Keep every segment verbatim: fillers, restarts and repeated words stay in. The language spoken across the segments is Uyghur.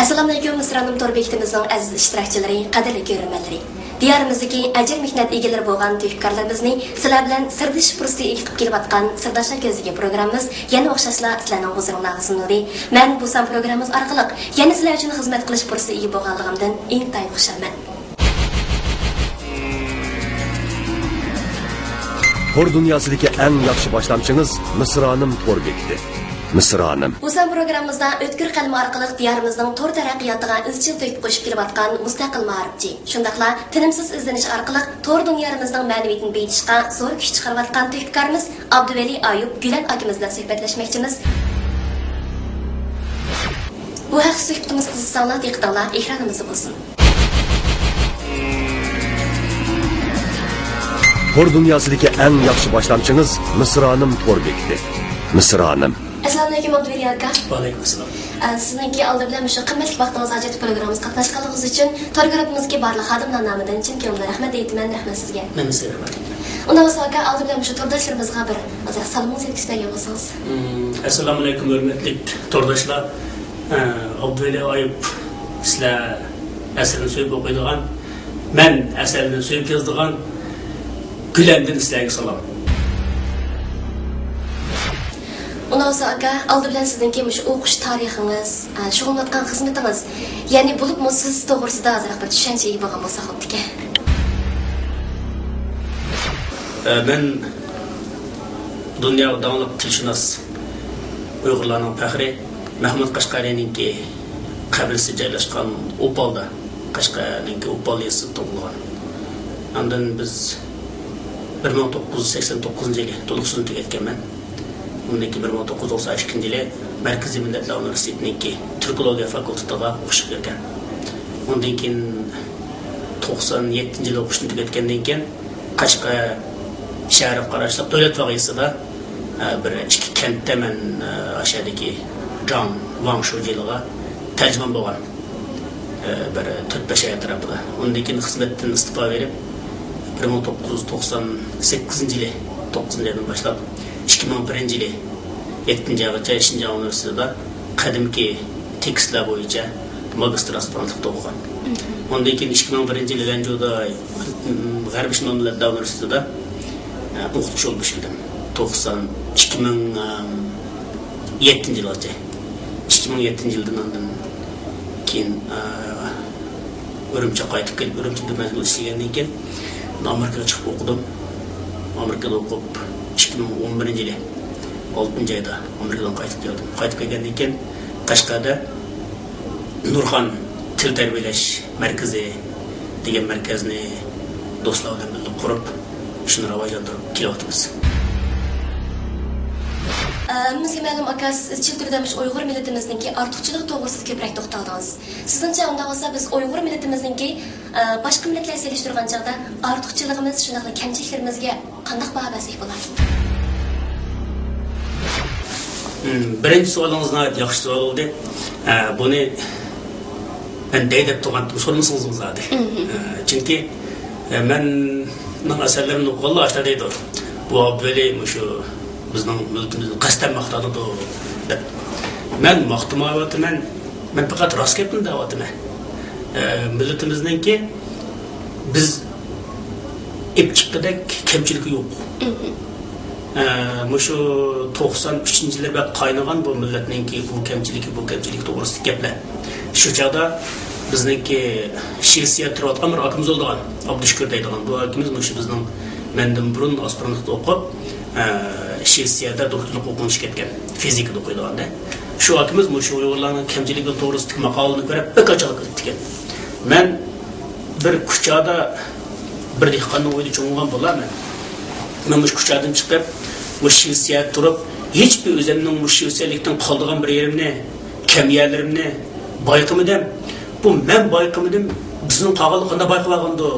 ئەسسالامۇئەلەيكۇم، مىسرانىم تور بېكىتىمىزنىڭ ئەزىز ئىشتىراكچىلىرى، قەدىرلىك كۆرۈرمەنلىرى. دىيارىمىزدىكى ئەجىر مېھنەت ئىگىلىرى بولغان تۆھپىكارلىرىمىزنى سىلەر بىلەن سىردىشىش پۇرسىتى قىلىپ كېلىۋاتقان سىرداشلار كۆزىگە پروگراممىمىز يەنە ئوخشاشلا سىلەرنىڭ ھۇزۇرۇڭلارغا سۇنۇلدى. مەن بۇ سان پروگراممىمىز ئارقىلىق يەنە سىلەر ئۈچۈن خىزمەت قىلىش پۇرسىتىگە ئىگە بولغانلىقىمدىن ئىنتايىن خۇشالمەن. تور دۇنياسىدىكى ئەڭ ياخشى باشلامچىڭىز مىسرانىم تور بېكىتى. مىسرانىم. بۇ سان پروگراممىمىزدا ئۆتكۈر قەلىمى ئارقىلىق دىيارىمىزنىڭ تور تەرەققىياتىغا ئىزچىل تۆھپە قوشۇپ كېلىۋاتقان مۇستەقىل مائارىپچى، شۇنداقلا تىنىمسىز ئىزدىنىش ئارقىلىق تور دۇنيارىمىزنىڭ مەنىۋىيىتىنى بېيىتىشقا زور كۈچ چىقىرىۋاتقان تۆھپىكارىمىز ئابدۇۋەلى ئايۇپ گۈلەن ئاكىمىز بىلەن سۆھبەتلەشمەكچىمىز. بۇ ھەقتە سۆھبىتىمىز قىزىقساڭلار، دىققىتىڭلار ئېكرانىمىزدا بولسۇن. تور دۇنياسىدىكى ئەڭ ياخشى باشلامچىڭىز مىسرانىم تور بېكىتى. مىسرانىم. ئەسسالامۇئەلەيكۇم، ئابدۇۋەلى ئاكا. ۋەئەلەيكۇم ئەسسالام. ئە، سىزنىڭكى ئالدى بىلەن مۇشۇ قىممەتلىك ۋاقتىڭىزنى ئاجرىتىپ پروگراممىمىزغا قاتناشقانلىقىڭىز ئۈچۈن تور گۇرۇپپىمىزدىكى بارلىق خادىملار نامىدىن چىن كۆڭۈلدىن رەھمەت ئېيتىمەن، رەھمەت سىزگە. مەن سىزگە رەھمەت ئېيتىمەن. ئۇنداق بولسا ئاكا، ئالدى بىلەن مۇشۇ تورداشلىرىمىزغا بىر ئازراق سالىمىڭىزنى يەتكۈزۈپ بەرگەن بولسىڭىز. مم، ئەسسالامۇئەلەيكۇم، ھۆرمەتلىك تورداشلار. ئە، ئابدۇۋەلى ئايۇپ، سىلەر ئەسەرنى سۆيۈپ ئوقۇيدىغان، مەن ئەسەرنى سۆيۈپ يازىدىغان گۈلەندىن سىلەرگە سالام. ئۇنداق بولسا ئاكا، ئالدى بىلەن سىزنىڭكى مۇشۇ ئوقۇش تارىخىڭىز، ئە، شۇغۇللىنىۋاتقان خىزمىتىڭىز، يەنى بولۇپمۇ سىز توغرىسىدا ئازراق بىر چۈشەنچە ئىگە بولغان بولساق بوپتىكەن. ئە، مەن دۇنياغا داڭلىق تىلشۇناس، ئۇيغۇرلارنىڭ پەخرى مەھمۇد قەشقەرىنىڭكى قەبرىسى جايلاشقان ئوپالدا، قەشقەرنىڭكى ئوپال يېزىسىدا تۇغۇلغان. ئاندىن بىز بىر مىڭ توققۇز يۈز سەكسەن توققۇزىنچى يىلى تولۇقسىزنى تۈگەتكەنمەن. ئۇندىن كېيىن بىر مىڭ توققۇز يۈز توقسان ئىككىنچى يىلى مەركىزىي مىللەتلەر ئۇنىۋېرسىتېتىنىڭكى تۈركولوگىيە فاكۇلتېتىغا ئوقۇشقا كىرگەن. ئۇندىن كېيىن توقسان يەتتىنچى يىلى ئوقۇشنى تۈگەتكەندىن كېيىن، قەشقەر شەھىرىگە قاراشلىق دۆلەت باغ يېزىسىدا، ئە، بىر ئىككى كەنتتە مەن، ئە، ئاشۇ يەردىكى جاڭ ۋاڭ شۇجىلىغا تەرجىمان بولغان. ئە، بىر تۆت بەش ئاي ئەتراپىدا. ئۇندىن كېيىن خىزمەتتىن ئىستېپا بېرىپ، بىر مىڭ توققۇز يۈز توقسان سەككىزىنچى يىلى، توققۇزىنچى ئايدىن باشلاپ، ئىككى مىڭ بىرىنچى يىلى يەتتىنچى ئايغىچە شىنجاڭ ئۇنىۋېرسىتېتىدا قەدىمكى تېكىستلەر بويىچە ماگىستىر ئاسپىرانتلىقتا ئوقۇغان. ئۇندىن كېيىن ئىككى مىڭ بىرىنچى يىلى ۋەنجۇدا، غەربىي شىمال مىللەتلەر ئۇنىۋېرسىتېتىدا، ئە، ئوقۇتقۇچى بولۇپ ئىشلىدىم. توقسان، ئىككى مىڭ يەتتىنچى يىلغىچە. ئىككى مىڭ يەتتىنچى يىلدىن ئاندىن كېيىن، ئە، ئۈرۈمچىگە قايتىپ كېلىپ، ئۈرۈمچىدە بىر مەزگىل ئىشلىگەندىن كېيىن، ئامېرىكىغا چىقىپ ئوقۇدۇم. ئامېرىكىدا ئوقۇپ، ئىككى مىڭ ئون بىرىنچى يىلى ئالتىنچى ئايدا ئامېرىكىدىن قايتىپ كەلدىم. قايتىپ كەلگەندىن كېيىن، قەشقەردە نۇرخان تىل تەربىيەلەش مەركىزى دېگەن مەركەزنى دوستلار بىلەن بىللە قۇرۇپ، شۇنى راۋاجلاندۇرۇپ كېلىۋاتىمىز. ئە، ھەممىمىزگە مەلۇم، ئاكا، سىز ئىزچىل تۈردە مۇشۇ ئۇيغۇر مىللىتىمىزنىڭكى ئارتۇقچىلىقى توغرىسىدا كۆپرەك توختالدىڭىز. سىزنىڭچە، ئۇنداق بولسا بىز ئۇيغۇر مىللىتىمىزنىڭكى، ئە، باشقا مىللەتلەر سېلىشتۇرغان چاغدا ئارتۇقچىلىقىمىز، شۇنداقلا كەمچىلىكلىرىمىزگە قانداق باھا بەرسەك بولار؟ مم، بىرىنچى سوئالىڭىز ناھايىتى ياخشى سوئال بولدى. ئە، بۇنى مەن دەي دەپ تۇرغانتىم، سورىمىسىڭىزمۇ زادى. ئە، چۈنكى، ئە، مەننىڭ ئەسەرلىرىمنى ئوقۇغانلار ئاشۇنداق دەيدۇ، بۇ ئابدۇۋەلى مۇشۇ بىزنىڭ مىللىتىمىزنى قەستەن ماختىدۇ دەپ. مەن ماختىمايۋاتىمەن، مەن پەقەت راست گەپنى دەۋاتىمەن. ئە، مىللىتىمىزنىڭكى بىز ئېلىپ چىققۇدەك كەمچىلىكى يوق. ئە، مۇشۇ توقسان ئۈچىنچى يىلى بەك قاينىغان بۇ مىللەتنىڭكى بۇ كەمچىلىكى، بۇ كەمچىلىكى توغرىسىدىكى گەپلەر. شۇ چاغدا بىزنىڭكى شىۋېتسىيەدە تۇرۇۋاتقان بىر ئاكىمىز بولىدىغان، ئابدۇشۈكۈر دەيدىغان بۇ ئاكىمىز مۇشۇ بىزنىڭ، مەندىن بۇرۇن ئاسپىرانتلىقتا ئوقۇپ، ئە، شىۋېتسىيەدە دوكتورلۇق ئوقۇغىلى كەتكەن، فىزىكىدا ئوقۇيدىغان-دە. شۇ ئاكىمىز مۇشۇ ئۇيغۇرلارنىڭ كەمچىلىكى توغرىسىدىكى ماقالىنى كۆرۈپ، بەك ئاچچىقلىنىپ كېتىپتىكەن. مەن بىر كۇچادا بىر دېھقاننىڭ ئۆيىدە چوڭىغان بالىمەن. مەن مۇشۇ كۇچادىن چىقىپ، مۇشۇ شىۋېتسىيەدە تۇرۇپ، ھېچبىر ئۆزۈمنىڭ مۇشۇ شىۋېتسىيەلىكتىن قالىدىغان بىر يېرىمنى، كەم يەرلىرىمنى بايقىمىدىم. بۇ مەن بايقىمىدىم، بىزنىڭ قالغانلار قانداق بايقىۋالغاندۇ؟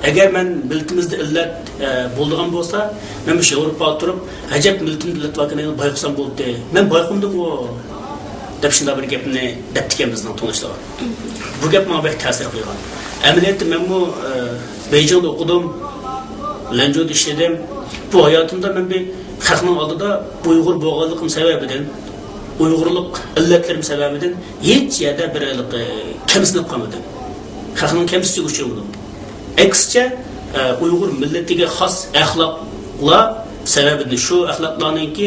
ئەگەر مەن مىللىتىمىزدە ئىللەت، ئە، بولىدىغان بولسا، مەن مۇشۇ ياۋروپاغا تۇرۇپ، ئەجەب مىللىتىمدە ئىللەت باركەن بايقىسام بولدى. مەن بايقىمىدىمغۇ، دەپ شۇنداق بىر گەپنى دەپتىكەن بىزنىڭ تونۇشلار. بۇ گەپ ماڭا بەك تەسىر قىلغان. ئەمەلىيەتتە مەنمۇ، ئە، بېيجىڭدا ئوقۇدۇم، لەنجۇدا ئىشلىدىم. بۇ ھاياتىمدا مەن بىر خەقنىڭ ئالدىدا ئۇيغۇر بولغانلىقىم سەۋەبىدىن، ئۇيغۇرلۇق ئىللەتلىرىم سەۋەبىدىن ھېچ يەردە بىر، ئە، كەمسىنىپ قالمىدىم. خەقنىڭ كەمسىتىشىگە ئۇچرىمىدىم. ئەكسىچە، ئە، ئۇيغۇر مىللىتىگە خاس ئەخلاقلار سەۋەبىدىن، شۇ ئەخلاقلارنىڭكى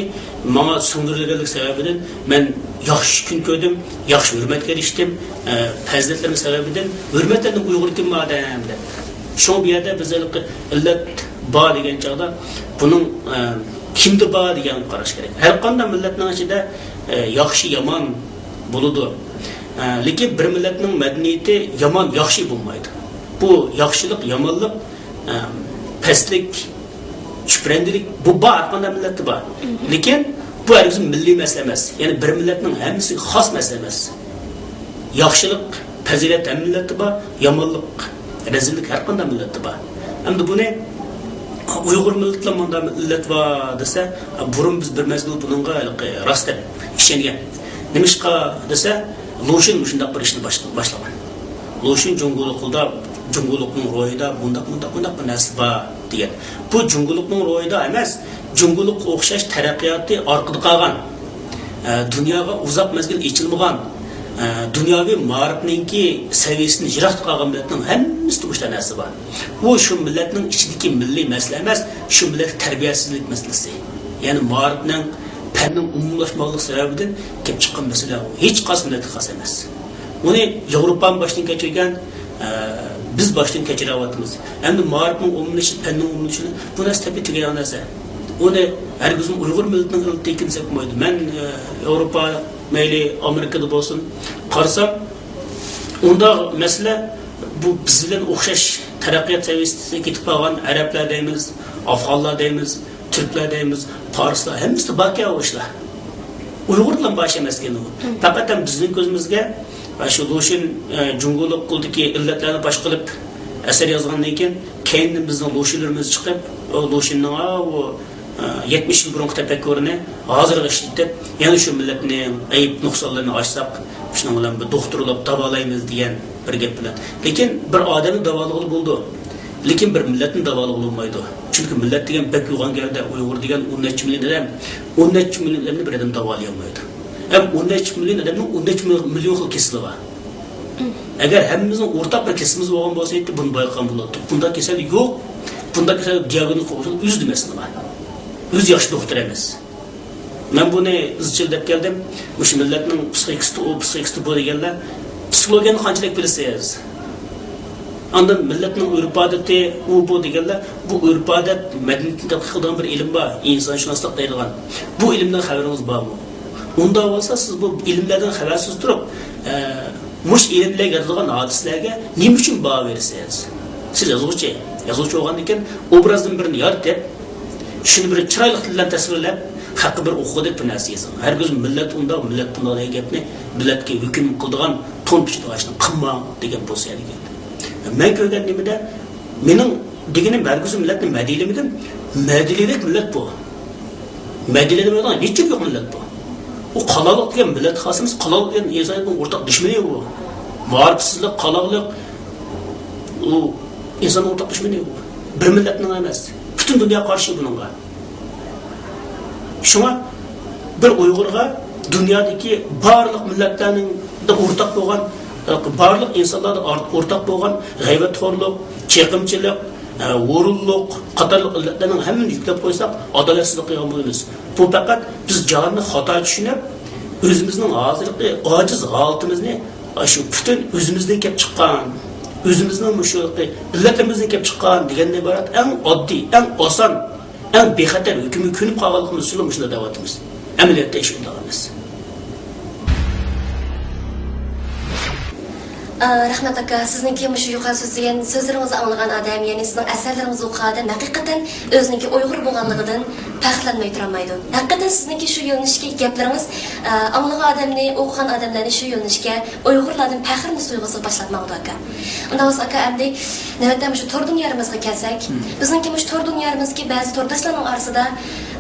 ماڭا سىڭدۈرۈلگەنلىك سەۋەبىدىن مەن ياخشى كۈن كۆردۈم، ياخشى ھۆرمەتكە ئېرىشتىم. ئە، پەزىلەتلىرىم سەۋەبىدىن ھۆرمەتلەندىم، ئۇيغۇر كىم ئادەم دەپ. شۇڭا بۇ يەردە بىز ھېلىقى ئىللەت بار دېگەن چاغدا بۇنىڭ، ئە، كىمدە بار دېگەنگە قاراش كېرەك. ھەر قانداق مىللەتنىڭ ئىچىدە، ئە، ياخشى، يامان بولىدۇ. ئە، لېكىن بىر مىللەتنىڭ مەدەنىيىتى يامان، ياخشى بولمايدۇ. بۇ ياخشىلىق، يامانلىق، ئە، پەسلىك، چۈپرەندىلىك، بۇ بار، ھەر قانداق مىللەتتە بار. لېكىن بۇ ھەرگىز مىللىي مەسىلە ئەمەس. يەنى بىر مىللەتنىڭ ھەممىسىگە خاس مەسىلە ئەمەس. ياخشىلىق، پەزىلەت ھەممە مىللەتتە بار، يامانلىق، رەزىللىك ھەر قانداق مىللەتتە بار. ئەمدى بۇنى ئۇيغۇر مىللىتىلا مۇنداق مىللەت بار دېسە، بۇرۇن بىز بىر مەزگىل بۇنىڭغا ھېلىقى راست دەپ ئىشەنگەن. نېمىشقا دېسە، لۇشۈن مۇشۇنداق بىر ئىشنى باش-، باشلىغان. لۇشۈن جۇڭگولۇقلىدا، جۇڭگولۇقنىڭ روھىدا مۇنداق، مۇنداق، مۇنداق بىر نەرسە بار دېگەن. بۇ جۇڭگولۇقنىڭ روھىدا ئەمەس، جۇڭگولۇققا ئوخشاش تەرەققىياتى ئارقىدا قالغان، ئە، دۇنياغا ئۇزاق مەزگىل ئېچىلمىغان، ئە، دۇنياۋى مائارىپنىڭكى سەۋىيەسىدىن يىراقتا قالغان مىللەتنىڭ ھەممىسىدە مۇشۇنداق نەرسە بار. ئۇ شۇ مىللەتنىڭ ئىچىدىكى مىللىي مەسىلە ئەمەس، شۇ مىللەتتە تەربىيەسىزلىك مەسىلىسى. يەنى مائارىپنىڭ، پەننىڭ ئومۇملاشمىغانلىقى سەۋەبىدىن كېلىپ چىققان مەسىلە ئۇ. ھېچقايسى مىللەتكە خاس ئەمەس. ئۇنى ياۋروپامۇ باشتىن كەچۈرگەن، ئە، بىز باشتىن كەچۈرۈۋاتىمىز. ئەمدى مائارىپنىڭ ئومۇملىشىپ، پەننىڭ ئومۇملىشىشىنى، بۇ نەرسە تەپە تۈگەيدىغان نەرسە. ئۇنى ھەرگىزمۇ ئۇيغۇر مىللىتىنىڭ ئىلتىكىنى دېسەك بولمايدۇ. مەن، ئە، ياۋروپا، مەيلى ئامېرىكىدا بولسۇن، قارىسام، ئۇنداق مەسىلە، بۇ بىز بىلەن ئوخشاش تەرەققىيات سەۋىيەسىگە كېتىپ قالغان ئەرەبلەر دەيمىز، ئافغانلار دەيمىز، تۈركلەر دەيمىز، پارسلار، ھەممىسىدە باركەن ئۇ ئىشلار. ئۇيغۇرلارمۇ بار ئىش ئەمەسكەن ئۇ. پەقەت ھەم بىزنىڭ كۆزىمىزگە، ئە، شۇ لۇشۈن، ئە، جۇڭگولۇق قولىدىكى ئىللەتلەرنى باش قىلىپ ئەسەر يازغاندىن كېيىن، كەينىدىن بىزنىڭ لۇشۈنلىرىمىز چىقىپ، ئۇ لۇشۈننىڭ، ئا، ئۇ، ئە، يەتمىش يىل بۇرۇنقى تەپەككۇرىنى ھازىرغا ئىشلىتىپ، يەنە شۇ مىللەتنىڭ ئەيىب نۇقسانلىرىنى ئاچساق، شۇنىڭ بىلەن بىر دوختۇرلاپ داۋالايمىز دېگەن بىر گەپ بىلەن. لېكىن بىر ئادەمنى داۋالىغىلى بولىدۇ. لېكىن بىر مىللەتنى داۋالىغىلى بولمايدۇ. چۈنكى مىللەت دېگەن بەك يوغان گەۋدە، ئۇيغۇر دېگەن ئون نەچچە مىليون ئادەم، ئون نەچچە مىليون ئادەمنى بىر ئادەم داۋالىيالمايدۇ. ھەم ئون نەچچە مىليون ئادەمنىڭ ئون نەچچە مىليون خىل كېسىلى بار. ئەگەر ھەممىمىزنىڭ ئورتاق بىر كېسىلىمىز بولغان بولسا ئىدى، بۇنى بايقىغان بولاتتۇق. بۇنداق كېسەل يوق، بۇنداق كېسەل دىياگنوز قويغۇچىلار ئۆزى دېمەسلىما. ئۆزى ياخشى دوختۇر ئەمەس. مەن بۇنى ئىزچىل دەپ كەلدىم. مۇشۇ مىللەتنىڭ پسىخىكىسىدا ئۇ، پسىخىكىسىدا بۇ دېگەنلەر، پسىخولوگىيەنى قانچىلىك بىلىسىز؟ ئاندىن مىللەتنىڭ ئۆرپ-ئادىتى، ئۇ، بۇ دېگەنلەر، بۇ ئۆرپ-ئادەت مەدەنىيىتىنى تەتقىق قىلىدىغان بىر ئىلىم بار، ئىنسانشۇناسلىق دەيدىغان. بۇ ئىلىمدىن خەۋىرىڭىز بارمۇ؟ ئۇنداق بولسا، سىز بۇ ئىلىملەردىن خەۋەرسىز تۇرۇپ، ئە، مۇشۇ ئىلىملەرگە يازىدىغان ھادىسىلەرگە نېمە ئۈچۈن باھا بېرىسىز؟ سىز يازغۇچى، يازغۇچى بولغاندىكىن ئوبرازدىن بىرنى يارىتىپ، شۇنى بىر چىرايلىق تىل بىلەن تەسۋىرلەپ، خەققە بىر ئوقۇغۇدەك بىر نەرسە يېزىڭ. ھەرگىز مىللەت ئۇنداق، مىللەت بۇنداق دېگەن گەپنى، مىللەتكە ھۆكۈم قىلىدىغان تون پىچىدىغان ئىشنى قىلماڭ دېگەن بولسا يەنە گەپ. مەن كۆرگەن نېمىدە، مېنىڭ دېگىنىم ھەرگىز مىللەتنى مەدھىيەلىمىدىم. مەدھىيەلىك مىللەت بۇ. مەدھىيەلىمەيدىغان ھېچكىم يوق مىللەت بۇ. ئۇ قالاقلىق دېگەن مىللەت خاس ئەمەس، قالاقلىق دېگەن ئىنسانىيەتنىڭ ئورتاق دۈشمىنى بۇ. مائارىپسىزلىق، قالاقلىق، ئۇ ئىنساننىڭ ئورتاق دۈشمىنى بۇ. بىر مىللەتنىڭ ئەمەس. پۈتۈن دۇنيا قارشى بۇنىڭغا. شۇڭا بىر ئۇيغۇرغا دۇنيادىكى بارلىق مىللەتلەرنىڭ ئورتاق بولغان، بارلىق ئىنسانلاردا ئورتاق بولغان غەيۋەتخورلۇق، چېقىمچىلىق، ھورۇنلۇق قاتارلىق ئىللەتلەرنىڭ ھەممىنى يۈكلەپ قويساق، ئادالەتسىزلىك قىلغان بولىمىز. بۇ پەقەت بىز جاھاننى خاتا چۈشىنىپ، ئۆزىمىزنىڭ ھازىرقى ئاجىز ھالىتىمىزنى، شۇ پۈتۈن ئۆزىمىزدىن كېلىپ چىققان، ئۆزىمىزنىڭ مۇشۇ ئىللەتلىرىمىزدىن كېلىپ چىققان دېگەندىن ئىبارەت ئەڭ ئاددىي، ئەڭ ئاسان، ئەڭ بىخەتەر ھۆكۈمگە كۆنۈپ قالغانلىقىمىز ئۈچۈن مۇشۇنداق دەۋاتىمىز. ئەمەلىيەتتە ئىش ئۇنداق ئەمەس. ئا، رەھمەت ئاكا، سىزنىڭكى مۇشۇ يۇقىرى سۆزلىگەن سۆزلىرىڭىزنى ئاڭلىغان ئادەم، يەنى سىزنىڭ ئەسەرلىرىڭىزنى ئوقۇغان ئادەم ھەقىقەتەن ئۆزىنىڭكى ئۇيغۇر بولغانلىقىدىن پەخىرلەنمەي تۇرالمايدۇ. ھەقىقەتەن سىزنىڭكى شۇ يۆنىلىشتىكى گەپلىرىڭىز، ئا، ئاڭلىغان ئادەمنى، ئوقۇغان ئادەملەرنى شۇ يۆنىلىشكە، ئۇيغۇرلاردىن پەخىرلىنىش تۇيغۇسىغا باشلاپ ماڭىدۇ ئاكا. ئۇنداق بولسا ئاكا، ئەمدى نۆۋەتتە مۇشۇ تور دۇنيارىمىزغا كەلسەك، بىزنىڭكى مۇشۇ تور دۇنيارىمىزدىكى بەزى تورداشلارنىڭ ئارىسىدا،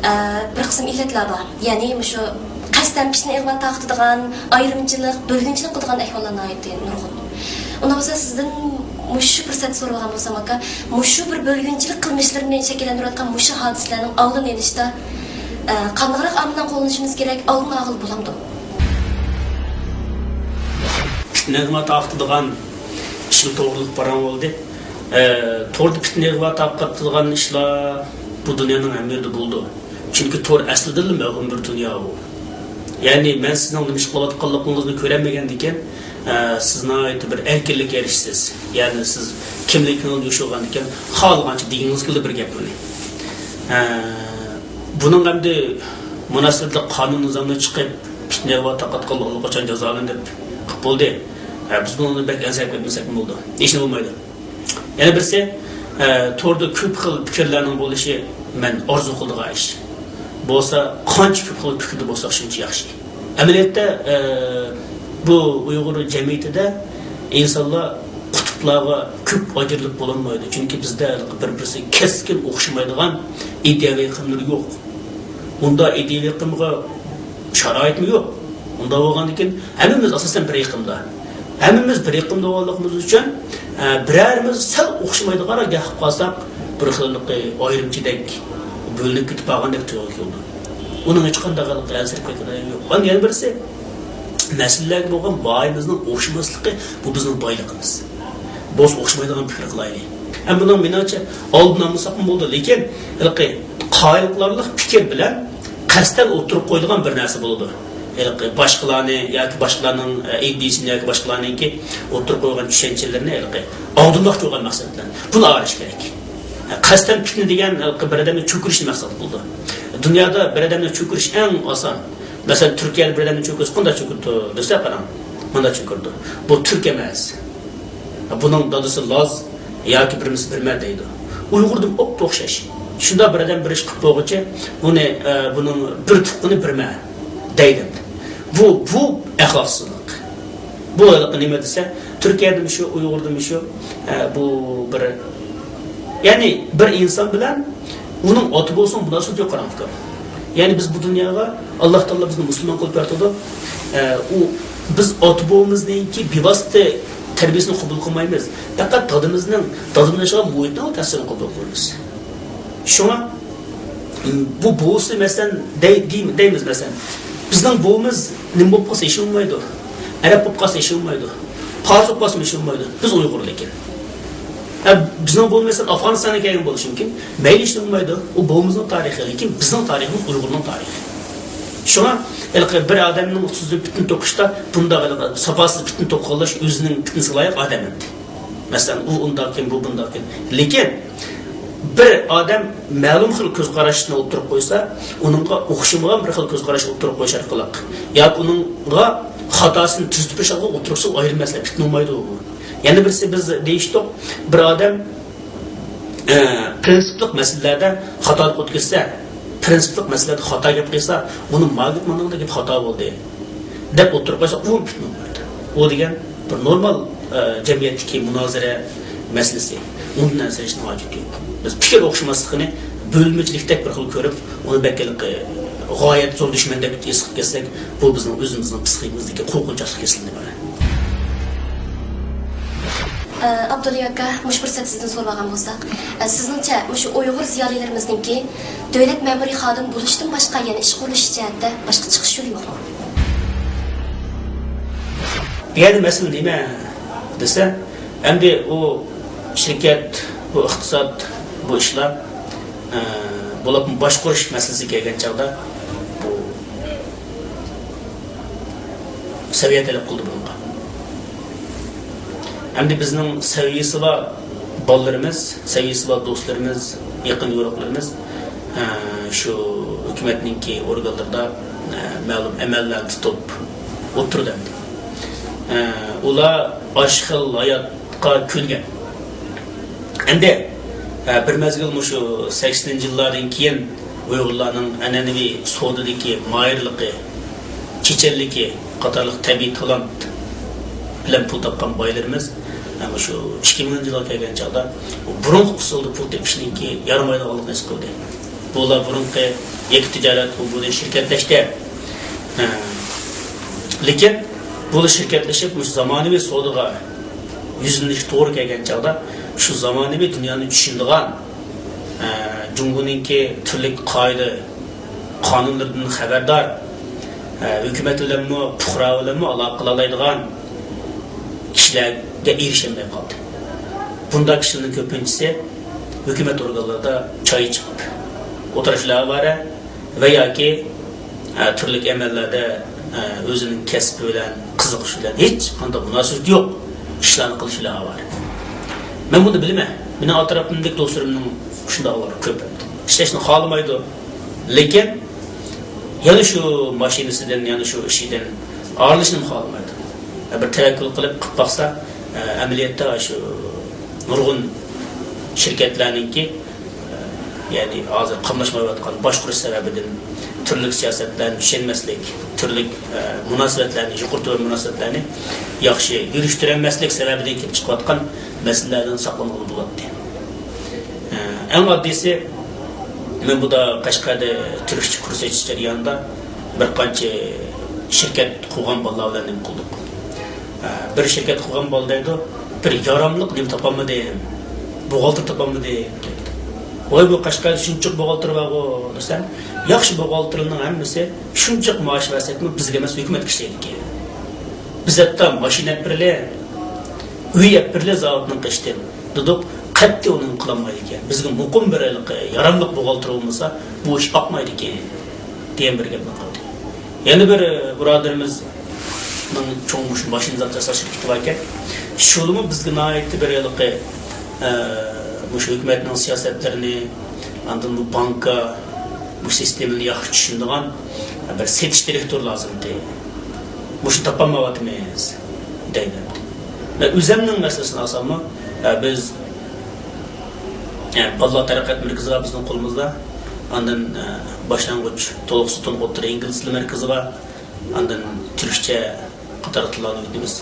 ئە، بىر قىسىم ئىللەتلەر بار. يەنى مۇشۇ قەستەن پىتنە ئىغۋا تارقىتىدىغان، ئايرىمچىلىق، بۆلگۈنچىلىك قىلىدىغان ئەھۋاللار ناھايىتى نۇرغۇن. ئۇنداق بولسا سىزدىن مۇشۇ پۇرسەتتە سورىۋالغان بولسام ئاكا، مۇشۇ بىر بۆلگۈنچىلىك قىلمىشلىرىنى شەكىللەندۈرۈۋاتقان مۇشۇ ھادىسىلەرنىڭ ئالدىنى ئېلىشتا، ئە، قانداقراق ئامىللارنى قوللىنىشىمىز كېرەك، ئالدىنى ئالغىلى بولامدۇ؟ پىتنە ئىغۋا تارقىتىدىغان ئىشلار توغرىلىق پاراڭ بولدى. ئە، توردا پىتنە ئىغۋا تارقىتىدىغان ئىشلار بۇ دۇنيانىڭ ھەممە يېرىدە بولىدۇ. چۈنكى تور ئەسلىدىنلا مەۋھۇم بىر دۇنيا ئۇ. يەنى مەن سىزنىڭ نېمە ئىش قىلىۋاتقانلىقىڭىزنى كۆرەلمىگەندىكىن، ئە، سىز ناھايىتى بىر ئەركىنلىككە ئېرىشىسىز. يەنى سىز كىملىكىڭىز يوشۇرغاندىكىن خالىغانچە دېگىڭىز كېلىدۇ بىر گەپنى. ئە، بۇنىڭ ئەمدى مۇناسىۋەتلىك قانۇن نىزاملار چىقىپ، پىتنە ئىغۋا تارقاتقانلار ئاللىقاچان جازالىنىپ قىلىپ بولدى. ئە، بىز بۇنىڭدىن بەك ئەنسىرەپ كەتمىسەكمۇ بولىدۇ. ھېچنېمە بولمايدۇ. يەنە بىرسى، ئە، توردا كۆپ خىل پىكىرلەرنىڭ بولۇشى مەن ئارزۇ قىلىدىغان ئىش. بولسا قانچە كۆپ خىل پىكىردە بولساق شۇنچە ياخشى. ئەمەلىيەتتە، ئە، بۇ ئۇيغۇر جەمئىيىتىدە ئىنسانلار قۇتۇپلارغا كۆپ ئايرىلىپ بولالمايدۇ. چۈنكى بىزدە بىر-بىرسىگە كەسكىن ئوخشىمايدىغان ئىدىيەۋى ئېقىملىرى يوق. ئۇنداق ئىدىيەۋى ئېقىمغا شارائىتمۇ يوق. ئۇنداق بولغاندىكىن ھەممىمىز ئاساسەن بىر ئېقىمدا. ھەممىمىز بىر ئېقىمدا بولغانلىقىمىز ئۈچۈن، ئە، بىرەرىمىز سەل ئوخشىمايدىغان گەپ قىلىپ قالساق، بىر خىل ئايرىمچىدەك، بۆلۈنۈپ كېتىپ قالغاندەك تۇيغۇ كېلىدۇ. ئۇنىڭ ھېچقانداق ئەنسىرەپ كەتكۈدەك يوق. ئەمدى يەنە بىرسى، مەسىلىلەرگە بولغان باھايىمىزنىڭ ئوخشىماسلىقى، بۇ بىزنىڭ بايلىقىمىز. بولسا ئوخشىمايدىغان پىكىر قىلايلى. ھەم بۇنىڭ مېنىڭچە ئالدىنى ئالمىساقمۇ بولىدۇ، لېكىن ھېلىقى قايىل قىلارلىق پىكىر بىلەن قەستەن ئوتتۇرىغا قويىدىغان بىر نەرسە بولىدۇ. ھېلىقى باشقىلارنى ياكى باشقىلارنىڭ، ئە، ئېيتىشىنى ياكى باشقىلارنىڭكى ئوتتۇرىغا قويغان چۈشەنچىلىرىنى ھېلىقى ئاغدۇرماقچى بولغان مەقسەت بىلەن. بۇنى ئايرىش كېرەك. قەستەن پىتنە دېگەن ھېلىقى بىر ئادەمنى چۆكۈرۈشنى مەقسەت قىلىدۇ. دۇنيادا بىر ئادەمنى چۆكۈرۈش ئەڭ ئاسان. مەسىلەن، تۈركىيەدە بىر ئادەمنى چۆكۈرسە قانداق چۆكۈرىدۇ دېسە، قاراڭ، مانداق چۆكۈرىدۇ. بۇ تۈرك ئەمەس. بۇنىڭ دادىسى لاز ياكى بىرمىسى بىرمە دەيدۇ. ئۇيغۇردىمۇ ئوپئوخشاش. شۇنداق بىر ئادەم بىر ئىش قىلىپ بولغۇچە، ئۇنى، ئە، بۇنىڭ بىر تۇغقىنى بىرمە دەيدۇ. بۇ، بۇ ئەخلاقسىزلىق. بۇ ھېلىقى نېمە دېسە، تۈركىيەدىمۇ شۇ، ئۇيغۇردىمۇ شۇ، ئە، بۇ بىر، يەنى بىر ئىنسان بىلەن ئۇنىڭ ئاتا بوۋىسىنىڭ مۇناسىۋىتى يوق، قاراڭ، ئۇكام. يەنى بىز بۇ دۇنياغا، ئاللا تائالا بىزنى مۇسۇلمان قىلىپ يارىتىدۇ. ئە، ئۇ، بىز ئاتا بوۋىمىزنىڭكى بىۋاسىتە تەربىيەسىنى قوبۇل قىلمايمىز. پەقەت دادىمىزنىڭ، دادىمىز ياشىغان مۇھىتنىڭ تەسىرىنى قوبۇل قىلىمىز. شۇڭا، م، بۇ بوۋىسى، مەسىلەن، دەي-، دەي-، دەيمىز، مەسىلەن، بىزنىڭ بوۋىمىز نېمە بولۇپ قالسا ھېچ بولمايدۇ. ئەرەب بولۇپ قالسا ھېچ بولمايدۇ. پارس بولۇپ قالسا ھېچ بولمايدۇ. بىز ئۇيغۇر لېكىن. ھە، بىزنىڭ بوۋىمىز، مەسىلەن، ئافغانىستانغا كەلگەن بولۇشى مۇمكىن. مەيلى، ھېچ بولمايدۇ. ئۇ بوۋىمىزنىڭ تارىخى، لېكىن بىزنىڭ تارىخىمىز ئۇيغۇرنىڭ تارىخى. شۇڭا ھېلىقى بىر ئادەمنىڭ ئۈستىدىن پىتنە توقۇشتا بۇنداق ھېلىقى ساپاسىز پىتنە توقۇغانلار ئۆزىنىڭ پىتنىسىگە لايىق ئادەم ئەمدى. مەسىلەن، ئۇ ئۇنداقكەن، بۇ بۇنداقكەن. لېكىن بىر ئادەم مەلۇم خىل كۆز قاراشنى ئوتتۇرىغا قويسا، ئۇنىڭغا ئوخشىمىغان بىر خىل كۆز قاراش ئوتتۇرىغا قويۇش ئارقىلىق ياكى ئۇنىڭغا خاتاسىنى تۈزىتىپ بېرىش ئارقىلىق ئوتتۇرىغا چىقسا ئايرىم مەسىلە، پىتنە بولمايدۇ. يەنە بىرسى، بىز دېيىشتۇق، بىر ئادەم، ئە، پىرىنسىپلىق مەسىلىلەردە خاتالىق ئۆتكۈزسە، پىرىنسىپلىق مەسىلىلەردە خاتا گەپ قىلسا، بۇنى ماگىت مانىڭدا گەپ خاتا بولدى دەپ ئوتتۇرىغا قويسا، ئۇ پىتنە بولمايدۇ. ئۇ دېگەن بىر نورمال، ئە، جەمئىيەتتىكى مۇنازىرە مەسىلىسى. ئۇندىن ئەنسىرەشنىڭ ھاجىتى يوق. بىز پىكىر ئوخشىماسلىقىنى بۆلمىچىلىكتەك بىر خىل كۆرۈپ، ئۇنى بەك ھېلىقى غايەت زور دۈشمەندەك ھېس قىلىپ كەتسەك، بۇ بىزنىڭ ئۆزىمىزنىڭ پسىخىكىمىزدىكى قورقۇنچاقلىق كېسىلى دەپ. ئابدۇللا ئاكا، مۇشۇ پۇرسەتتە سىزدىن سورىۋالغان بولساق، سىزنىڭچە مۇشۇ ئۇيغۇر زىيالىيلىرىمىزنىڭكى دۆلەت مەمۇرىي خادىمى بولۇشتىن باشقا يەنە ئىش قۇرۇلۇشى جەھەتتە باشقا چىقىش يولى يوقمۇ؟ يەنە مەسىلە نېمە دېسە، ئەمدى ئۇ شىركەت، بۇ ئىقتىساد، بۇ ئىشلار، ئە، بولۇپمۇ باشقۇرۇش مەسىلىسىگە كەلگەن چاغدا، بۇ سەۋىيە تەلەپ قىلىدۇ بۇنىڭغا. ئەمدى بىزنىڭ سەۋىيەسى بار بالىلىرىمىز، سەۋىيەسى بار دوستلىرىمىز، يېقىن يورۇقلىرىمىز، ئە، شۇ ھۆكۈمەتنىڭكى ئورگانلىرىدا، ئە، مەلۇم ئەمەللەرنى تۇتۇپ ئولتۇرىدۇ ئەمدى. ئە، ئۇلار ئاشۇ خىل ھاياتقا كۆنگەن. ئەمدى، ئە، بىر مەزگىل مۇشۇ سەكسىنىنچى يىللاردىن كېيىن ئۇيغۇرلارنىڭ ئەنئەنىۋى سودىدىكى ماھىرلىقى، چېچەنلىكى قاتارلىق تەبىئىي تالانت بىلەن پۇل تاپقان بايلىرىمىز، ئە، مۇشۇ ئىككى مىڭىنچى يىلغا كەلگەن چاغدا بۇرۇنقى ئۇسۇلدا پۇل تېپىشنىڭكى يارىمايدىغانلىقىنى ھېس قىلدى. بۇلار بۇرۇنقى يەككە تىجارەت، بۇ بۇنى شىركەتلەشتى. ھە. لېكىن بۇلار شىركەتلىشىپ، مۇشۇ زامانىۋى سودىغا يۈزلىنىش توغرا كەلگەن چاغدا، شۇ زامانىۋى دۇنيانى چۈشىنىدىغان، ھە، جۇڭگونىڭكى تۈرلۈك قائىدە، قانۇنلىرىدىن خەۋەردار، ھە، ھۆكۈمەت بىلەنمۇ، پۇقرا بىلەنمۇ ئالاقە قىلالايدىغان، كىشىلەرگە ئېرىشەلمەي قالدى. بۇنداق كىشىلەرنىڭ كۆپىنچىسى ھۆكۈمەت ئورگانلىرىدا چاي چىقىپ ئولتۇرۇشلار ئاۋارە ۋە ياكى، ئە، تۈرلۈك ئەمەللەردە، ئە، ئۆزىنىڭ كەسپى بىلەن، قىزىقىشى بىلەن ھېچقانداق مۇناسىۋىتى يوق ئىشلارنى قىلىشلار ئاۋارە. مەن بۇنى بىلىمەن. مېنىڭ ئەتراپىمدىكى دوستلىرىمنىڭ شۇنداقلار كۆپ. ئىشلەشنى خالىمايدۇ. لېكىن يەنە شۇ ماشىنىسىدىن، يەنە شۇ ئىشىدىن ئايرىلىشنىمۇ خالىمايدۇ. بىر تەۋەككۈل قىلىپ، قىلىپ باقسا، ئەمەلىيەتتە شۇ نۇرغۇن شىركەتلەرنىڭكى، يەنى ھازىر قاملاشمايۋاتقان باشقۇرۇش سەۋەبىدىن، تۈرلۈك سىياسەتلەرنى چۈشەنمەسلىك، تۈرلۈك، مۇناسىۋەتلەرنى، يۇقىرى تۆۋەن مۇناسىۋەتلەرنى ياخشى يۈرۈشتۈرەلمەسلىك سەۋەبىدىن كېلىپ چىقىۋاتقان مەسىلىلەردىن ساقلانغىلى بولاتتى. ئەڭ ئاددىيسى، مەن بۇدا قەشقەردە تۈركچە كۇرس ئېچىش جەريانىدا بىر قانچە شىركەت قۇرغان بالىلار بىلەن نېمە قىلدۇق. بىر شىركەت قۇرغان بالا دەيدۇ، بىر ياراملىق نېمە تاپالمىدىم، بوغالتىر تاپالمىدىم دەيدۇ. ۋاي، بۇ قەشقەردە شۇنچىلىك بوغالتىر بارغۇ دېسەم، ياخشى بوغالتىرلارنىڭ ھەممىسى شۇنچىلىك مائاش بەرسەكمۇ بىزگە ئەمەس، ھۆكۈمەتكە ئىشلەيدىكەن. بىز ھەتتا ماشىنا ئەپ بېرىلى، ئۆي ئەپ بېرىلى زاۋۇتنىڭ قېشىدىن دېدۇق، قەتئىي ئۇنى قىلالمايدىكەن. بىزگە مۇقىم بىر ھېلىقى ياراملىق بوغالتىر بولمىسا، بۇ ئىش ئاقمايدىكەن، دېگەن بىر گەپنى قىلدى. يەنە بىر، ئە، بۇرادىرىمىزنىڭ چوڭ مۇشۇ ماشىنا زاپچاسلاش شىركىتى باركەن. شۇلىمۇ بىزگە ناھايىتى بىر ھېلىقى، ئە، مۇشۇ ھۆكۈمەتنىڭ سىياسەتلىرىنى، ئاندىن بۇ بانكا، بۇ سىستېمىنى ياخشى چۈشىنىدىغان بىر سېتىش دىرېكتورى لازىمتى. مۇشۇنى تاپالمايۋاتىمىز، دەيدۇ. مەن ئۆزۈمنىڭ مەسىلىسىنى ئالساممۇ، ئە، بىز، ئە، بالىلار تەرەققىيات مەركىزى بار بىزنىڭ قولىمىزدا. ئاندىن، ئە، باشلانغۇچ، تولۇقسىز تولۇق ئوتتۇرا ئىنگلىز تىلى مەركىزى بار. ئاندىن تۈركچە قاتارلىق تىللارنى ئۆگىتىمىز.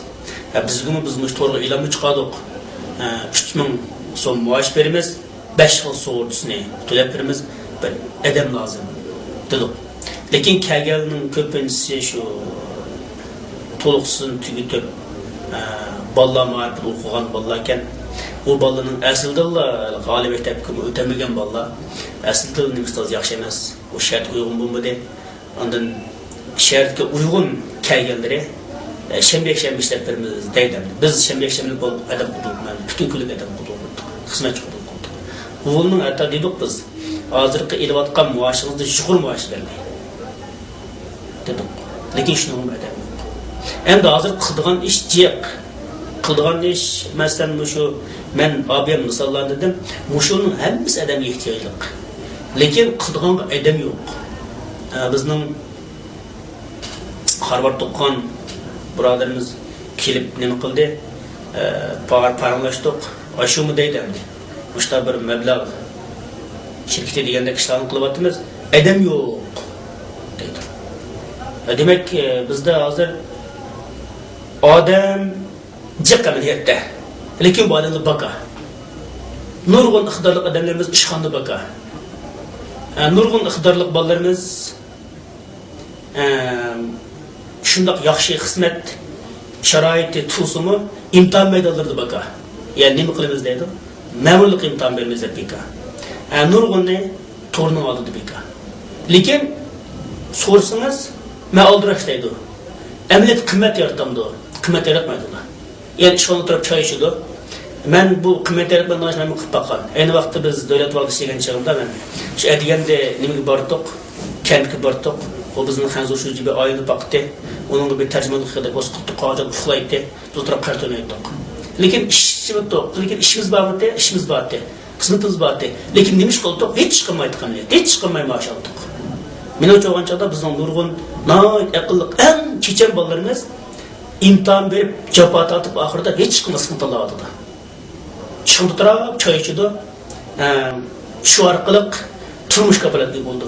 ئە، بىزگىمۇ، بىز مۇشۇ تورغا ئېلانمۇ چىقاردۇق. ئە، ئۈچ مىڭ سوم مائاش بېرىمىز. بەش خىل سۇغۇرتىسىنى تۆلەپ بېرىمىز، بىر ئادەم لازىم، دېدۇق. لېكىن كەلگەنلەرنىڭ كۆپىنچىسى شۇ تولۇقسىزنى تۈگىتىپ، ئە، بالىلار مائارىپىدا ئوقۇغان بالىلاركەن. ئۇ بالىلارنىڭ ئەسلىدىنلا ئالىي مەكتەپكىمۇ ئۆتەلمىگەن بالىلار. ئەسلىدىنلا نېمىسى ياخشى ئەمەس، ئۇ شەرتكە ئۇيغۇن بولمىدى. ئاندىن شەرتكە ئۇيغۇن كەلگەنلىرى، ئە، شەنبە، يەكشەنبە ئىشلەپ بېرىمىز دەيدۇ. بىز شەنبە، يەكشەنبىلىك بولۇپ ئادەم قوبۇل قىلمايمىز. پۈتۈن كۈنلۈك ئادەم قوبۇل قىلدۇق. خىزمەتچى قوبۇل قىلدۇق. ئۇلارنىڭ ھەتتا دېدۇق بىز، ھازىرقى ئېلىۋاتقان مائاشىڭىزدىن يۇقىرى مائاش بەرمەي، دېدۇق. لېكىن شۇنىڭغىمۇ ئادەم يوق. ئەمدى ھازىر قىلىدىغان ئىش جىق. قىلىدىغان ئىش، مەسىلەن، مۇشۇ مەن ئابىيەم مىساللار دېدىم. مۇشۇنىڭ ھەممىسى ئادەمگە ئېھتىياجلىق. لېكىن قىلىدىغانغا ئادەم يوق. ئە، بىزنىڭ خارۋارد ئوقۇغان بۇرادىرىمىز كېلىپ نېمە قىلدى؟ ئە، پار-، پاراڭلاشتۇق. ئاشۇمۇ دەيدۇ ئەمدى. مۇشۇنداق بىر مەبلەغ شىركىتى دېگەندەك ئىشلارنى قىلىۋاتىمىز. ئادەم يوق، دەيدۇ. ئە، دېمەك، ئە، بىزدە ھازىر ئادەم جىق ئەمەلىيەتتە. لېكىن بۇ ئادەملەر باكا. نۇرغۇن ئىقتىدارلىق ئادەملىرىمىز ئىشخانىدا باكا. ئە، نۇرغۇن ئىقتىدارلىق بالىلىرىمىز، ئە، شۇنداق ياخشى خىزمەت شارائىتى تۇرسىمۇ، ئىمتىھان مەيدانلىرىدا باكا. يەنى نېمە قىلىمىز دەيدۇ؟ مەمۇرلۇق ئىمتىھان بېرىمىز دەپ بىكار. ئە، نۇرغۇنى تورنىڭ ئالدىدا بىكار. لېكىن سورىسىڭىز، مەن ئالدىراش دەيدۇ. ئەمەلىيەتتە قىممەت يارىتامدۇ؟ قىممەت ياراتمايدۇ ئۇلار. يەنە ئىشخانىدا تۇرۇپ چاي ئىچىدۇ. مەن بۇ قىممەت ياراتمايدىغان ئىشنى ھەممە قىلىپ باققان. ئەينى ۋاقىتتا بىز دۆلەت بانكىدا ئىشلىگەن چېغىمدا مەن شۇ ئەتىگەندە نېمىگە باردۇق؟ كەنتكە باردۇق. ئۇ بىزنىڭ خەنزۇ شۇجى بىر ئايلىنىپ باقتى. ئۇنىڭغا بىر تەرجىمانلىق قىلدۇق، ئۇخلايتتى. بىز ئولتۇرۇپ قەرز ئوينايتتۇق. لېكىن ئىش ئىشلىمىدۇق. لېكىن ئىشىمىز بارمىدى؟ ئىشىمىز بارتى. خىزمىتىمىز بارتى. لېكىن نېمە ئىش قىلدۇق؟ ھېچ ئىش قىلمايتتۇق ئەمەلىيەتتە. ھېچ ئىش قىلماي مائاش ئالدۇق. مېنىڭچە بولغان چاغدا بىزنىڭ نۇرغۇن ناھايىتى ئەقىللىق، ئەڭ چېچەن بالىلىرىمىز ئىمتىھان بېرىپ، جاپا تارتىپ، ئاخىرىدا ھېچ قىلماستىن تاللاۋاتىدۇ. ئىشخانىدا تۇرۇپ چاي ئىچىدۇ. ئە، شۇ ئارقىلىق تۇرمۇش كاپالەتلىك بولىدۇ.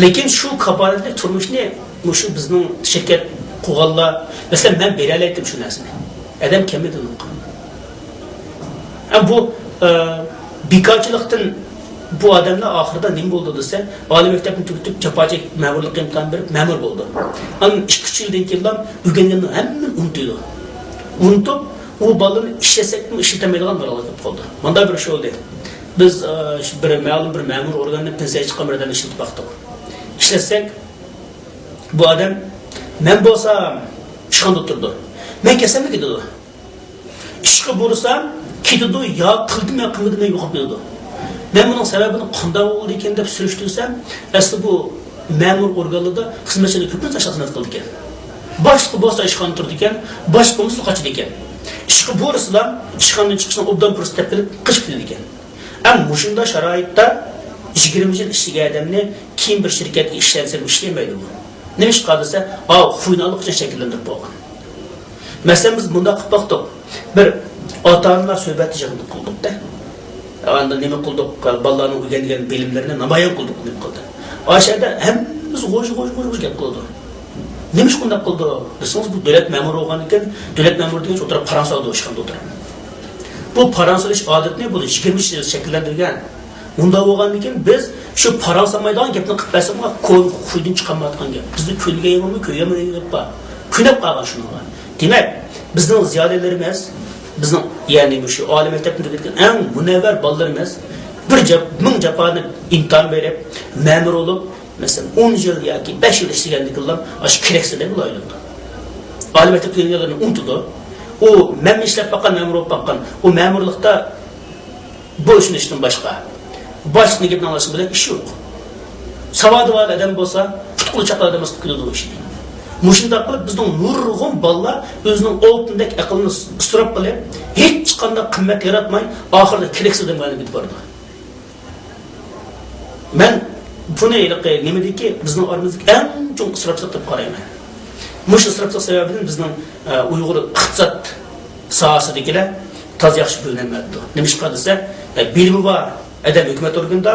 لېكىن شۇ كاپالەتلىك تۇرمۇشنى مۇشۇ بىزنىڭ شىركەت قۇرغانلار، مەسىلەن، مەن بېرەلەيتتىم شۇ نەرسىنى. ئادەم كەلمىدى ئۇنىڭغا. ئە، بۇ، ئە، بىكارچىلىقتىن بۇ ئادەملەر ئاخىرىدا نېمە بولىدۇ دېسە، ئالىي مەكتەپنى تۈگىتىپ، جاپا چېكىپ، مەمۇرلۇققا ئىمتىھان بېرىپ، مەمۇر بولىدۇ. ئاندىن ئىككى، ئۈچ يىلدىن كېيىنلا ئۆگەنگەننىڭ ھەممىنى ئۇنتۇيدۇ. ئۇنتۇپ، ئۇ بالىنى ئىشلەتسەكمۇ ئىشلىتەلمەيدىغان بالىغا كېلىپ قالدى. مۇنداق بىر ئىش بولدى. بىز، ئە، شۇ بىر مەلۇم بىر مەمۇرىي ئورگاندا پېنسىيەگە چىققان بىر ئادەمنى ئىشلىتىپ باقتۇق. ئىشلەتسەك، بۇ ئادەم، مەن بولسام ئىشخانىدا تۇرىدۇ. مەن كەتسەملا كېتىدۇ. ئىشقا بۇيرۇسام كېتىدۇ، يا قىلدىم يا قىلمىدىم دەپ يوقاپ كېتىدۇ. مەن بۇنىڭ سەۋەبىنى قانداق بولىدىكىن دەپ سۈرۈشتۈرسەم، ئەسلى بۇ مەمۇر ئورگانلىرىدا خىزمەتچىلەر كۆپىنچە ئاشۇنداق خىزمەت قىلىدىكەن. باشلىقى بولسا ئىشخانىدا تۇرىدىكەن، باشلىقى بولمىسا قاچىدىكەن. ئىشقا بۇيرۇسىلا ئىشخانىدىن چىقىشنىڭ ئوبدان پۇرسىتى دەپ بىلىپ قېچىپ كېتىدىكەن. ئەم مۇشۇنداق شارائىتتا يىگىرمە يىل ئىشلىگەن ئادەمنى كېيىن بىر شىركەتكە ئىشلەنسەم ئىشلىيەلمەيدۇ بۇ. نېمىشقا دېسە، ئاۋۇ خۇينى ئاللىقاچان شەكىللەندۈرۈپ بولغان. مەسىلەن، بىز مۇنداق قىلىپ باقتۇق. بىر ئاتا-ئانىلار سۆھبەت يىغىنى قىلدۇق-دە. ئاندىن نېمە قىلدۇق؟ بالىلارنىڭ ئۆگەنگەن بىلىملىرىنى نامايان قىلدۇق، نېمە قىلدى. ئاشۇ يەردە ھەممىمىز غوژ، غوژ، غوژ، غوژ گەپ قىلىدۇ. نېمىشقا ئۇنداق قىلىدۇ دېسىڭىز، بۇ دۆلەت مەمۇرى بولغاندىكىن، دۆلەت مەمۇرى دېگەن ئوتتۇرا پاراڭ سالىدۇ ئىشخانىدا ئولتۇرۇپ. بۇ پاراڭ سېلىش ئادىتىنى بۇ يىگىرمە يىل شەكىللەندۈرگەن. ئۇنداق بولغاندىكىن بىز شۇ پاراڭ سالمايدىغان گەپنى قىلىپ بەرسەك، كونا خۇيدىن چىقالمايدىغان گەپ. بىزنى كۆنگەن يەرمۇ، كۆيگەن يەر بار. كۆنۈپ قالغان شۇنىڭغا. دېمەك، بىزنىڭ زىيالىيلىرىمىز، بىزنىڭ، يەنى مۇشۇ ئالىي مەكتەپنى تۈگەتكەن ئەڭ مۇنەۋۋەر بالىلىرىمىز بىر جاپ-، مىڭ جاپانى ئىمتىھان بېرىپ، مەمۇر بولۇپ، مەسىلەن، ئون يىل ياكى بەش يىل ئىشلىگەندىن كېيىنلا ئاشۇ كېرەكسىز ئادەمگە ئايلىنىدۇ. ئالىي مەكتەپكە كەلگەنلەرنى ئۇنتىدۇ. ئۇ مەن ئىشلەپ باققان مەمۇر بولۇپ باققان، ئۇ مەمۇرلۇقتا بوشىنىشتىن باشقا، باشلىقنىڭ گېپىنى ئاڭلاشتىن باشقا ئىش يوق. ساۋاتى بار ئادەم بولسا، پۇت-قولى چاققان ئادەم بولسا قىلىپ كېلىدۇ ئۇ ئىشنى. مۇشۇنداق قىلىپ بىزنىڭ نۇرغۇن بالىلار ئۆزىنىڭ ئالتۇندەك ئەقلىنى ئىسراپ قىلىپ، ھېچقانداق قىممەت ياراتماي، ئاخىرىدا كېرەكسىز ئادەمگە ئايلىنىپ كېتىپ بارىدۇ. مەن بۇنى ھېلىقى نېمىدىكى بىزنىڭ ئارىمىزدىكى ئەڭ چوڭ ئىسراپچىلىق دەپ قارايمەن. مۇشۇ ئىسراپچىلىق سەۋەبىدىن بىزنىڭ، ئە، ئۇيغۇر ئىقتىساد ساھەسىدىكىلەر تازا ياخشى گۈللىنەلمەپتۇ. نېمىشقا دېسە، ئە، بىلىمى بار ئادەم ھۆكۈمەت ئورگىنىدا،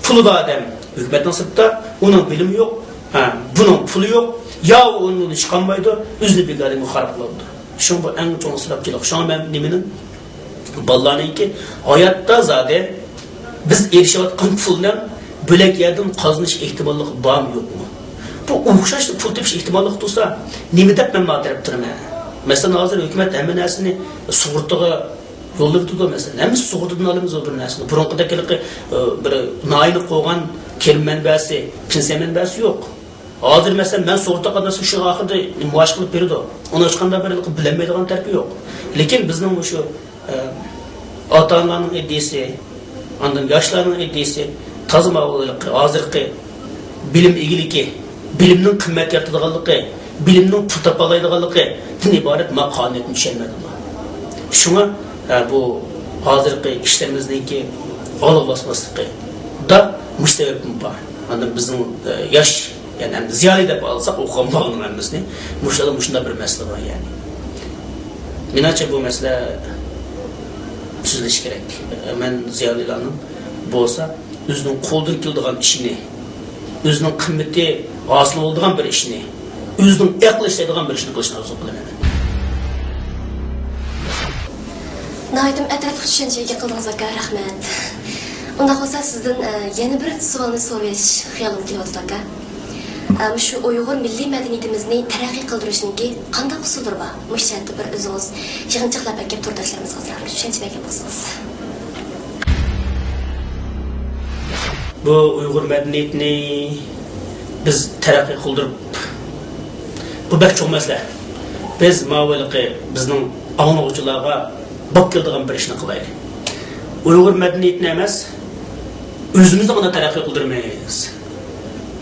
پۇلى بار ئادەم ھۆكۈمەتنىڭ سىرتىدا، ئۇنىڭ بىلىمى يوق، ھە، بۇنىڭ پۇلى يوق، يا ئۇنىڭ ئىشى قالمايدۇ، ئۆزىنى بىكاردىن خاراب قىلىۋاتىدۇ. شۇڭا بۇ ئەڭ چوڭ ئىسراپچىلىق. شۇڭا مەن نېمىنىڭ، بالىلارنىڭكى ھاياتتا زادى بىز ئېرىشىۋاتقان پۇلنىڭ بۆلەك يەردىن قازىنىش ئېھتىماللىقى بارمۇ يوقمۇ؟ بۇ ئوخشاشلا پۇل تېپىش ئېھتىماللىقى تۇرسا، نېمە دەپ مەن ماڭا تەرەپ تۇرىمەن؟ مەسىلەن، ھازىر ھۆكۈمەت ھەممە نەرسىنى سۇغۇرتىغا يوللىۋېتىدۇ، مەسىلەن، ھەممىسى سۇغۇرتىدىن ئالىمىز بۇ بىر نەرسىنى. بۇرۇنقىدەك ھېلىقى، ئە، بىر ناھىيەلىك قوغان كىرىم مەنبەسى، پېنسىيە مەنبەسى يوق. ھازىر مەسىلەن، مەن سۇغۇرتا قاتناشسام شۇ ئاخىرىدا مائاش قىلىپ بېرىدۇ. ئۇنى ھېچقانداق بىر بىلەلمەيدىغان تەرىپى يوق. لېكىن بىزنىڭ مۇشۇ، ئە، ئاتا-ئانىلارنىڭ ئىدىيىسى، ئاندىن ياشلارنىڭ ئىدىيىسى تازا ماۋۇ ھازىرقى بىلىم ئىگىلىكى، بىلىمنىڭ قىممەت يارىتىدىغانلىقى، بىلىمنىڭ پۇل تاپالايدىغانلىقىدىن ئىبارەت ما قانۇنىيەتنى چۈشەنمەيدۇ. شۇڭا، ئە، بۇ ھازىرقى ئىشلىرىمىزنىڭكى ئالغا باسماسلىقىدا مۇشۇ سەۋەبتىن بار. ئاندىن بىزنىڭ، ئە، ياش، يەنى ئەمدى زىيالىي دەپ ئالساق، ئوقۇغان بالىنىڭ ھەممىسىنى، مۇشۇلاردا مۇشۇنداق بىر مەسىلە بار، يەنى. مېنىڭچە بۇ مەسىلە تۈزىلىشى كېرەك. مەن زىيالىيلارنىڭ بولسا ئۆزىنىڭ قولىدىن كېلىدىغان ئىشىنى، ئۆزىنىڭ قىممىتى ھاسىل بولىدىغان بىر ئىشنى، ئۆزىنىڭ ئەقلى ئىشلەيدىغان بىر ئىشنى قىلىشىنى ئارزۇ قىلىمەن. ناھايىتى ئەتراپلىق چۈشەنچىگە ئىگە قىلدىڭىز، ئاكا، رەھمەت. ئۇنداق بولسا، سىزدىن، ئە، يەنە بىر سوئالنى سورىۋېتىش خىيالىمغا كېلىۋاتىدۇ، ئاكا. ئە، مۇشۇ ئۇيغۇر مىللىي مەدەنىيىتىمىزنى تەرەققىي قىلدۇرۇشنىڭكى قانداق ئۇسۇللىرى بار؟ مۇشۇ جەھەتتە بىر ئۆزىڭىز يىغىنچاقلاپ ئەكەپ تورداشلىرىمىزغا ئازراق چۈشەنچە بەرگەن بولسىڭىز. بۇ ئۇيغۇر مەدەنىيىتىنى بىز تەرەققىي قىلدۇرۇپ، بۇ بەك چوڭ مەسىلە. بىز ماۋۇ ھېلىقى بىزنىڭ ئاڭلىغۇچىلارغا باب كېلىدىغان بىر ئىشنى قىلايلى. ئۇيغۇر مەدەنىيىتىنى ئەمەس، ئۆزىمىزنى قانداق تەرەققىي قىلدۇرىمىز؟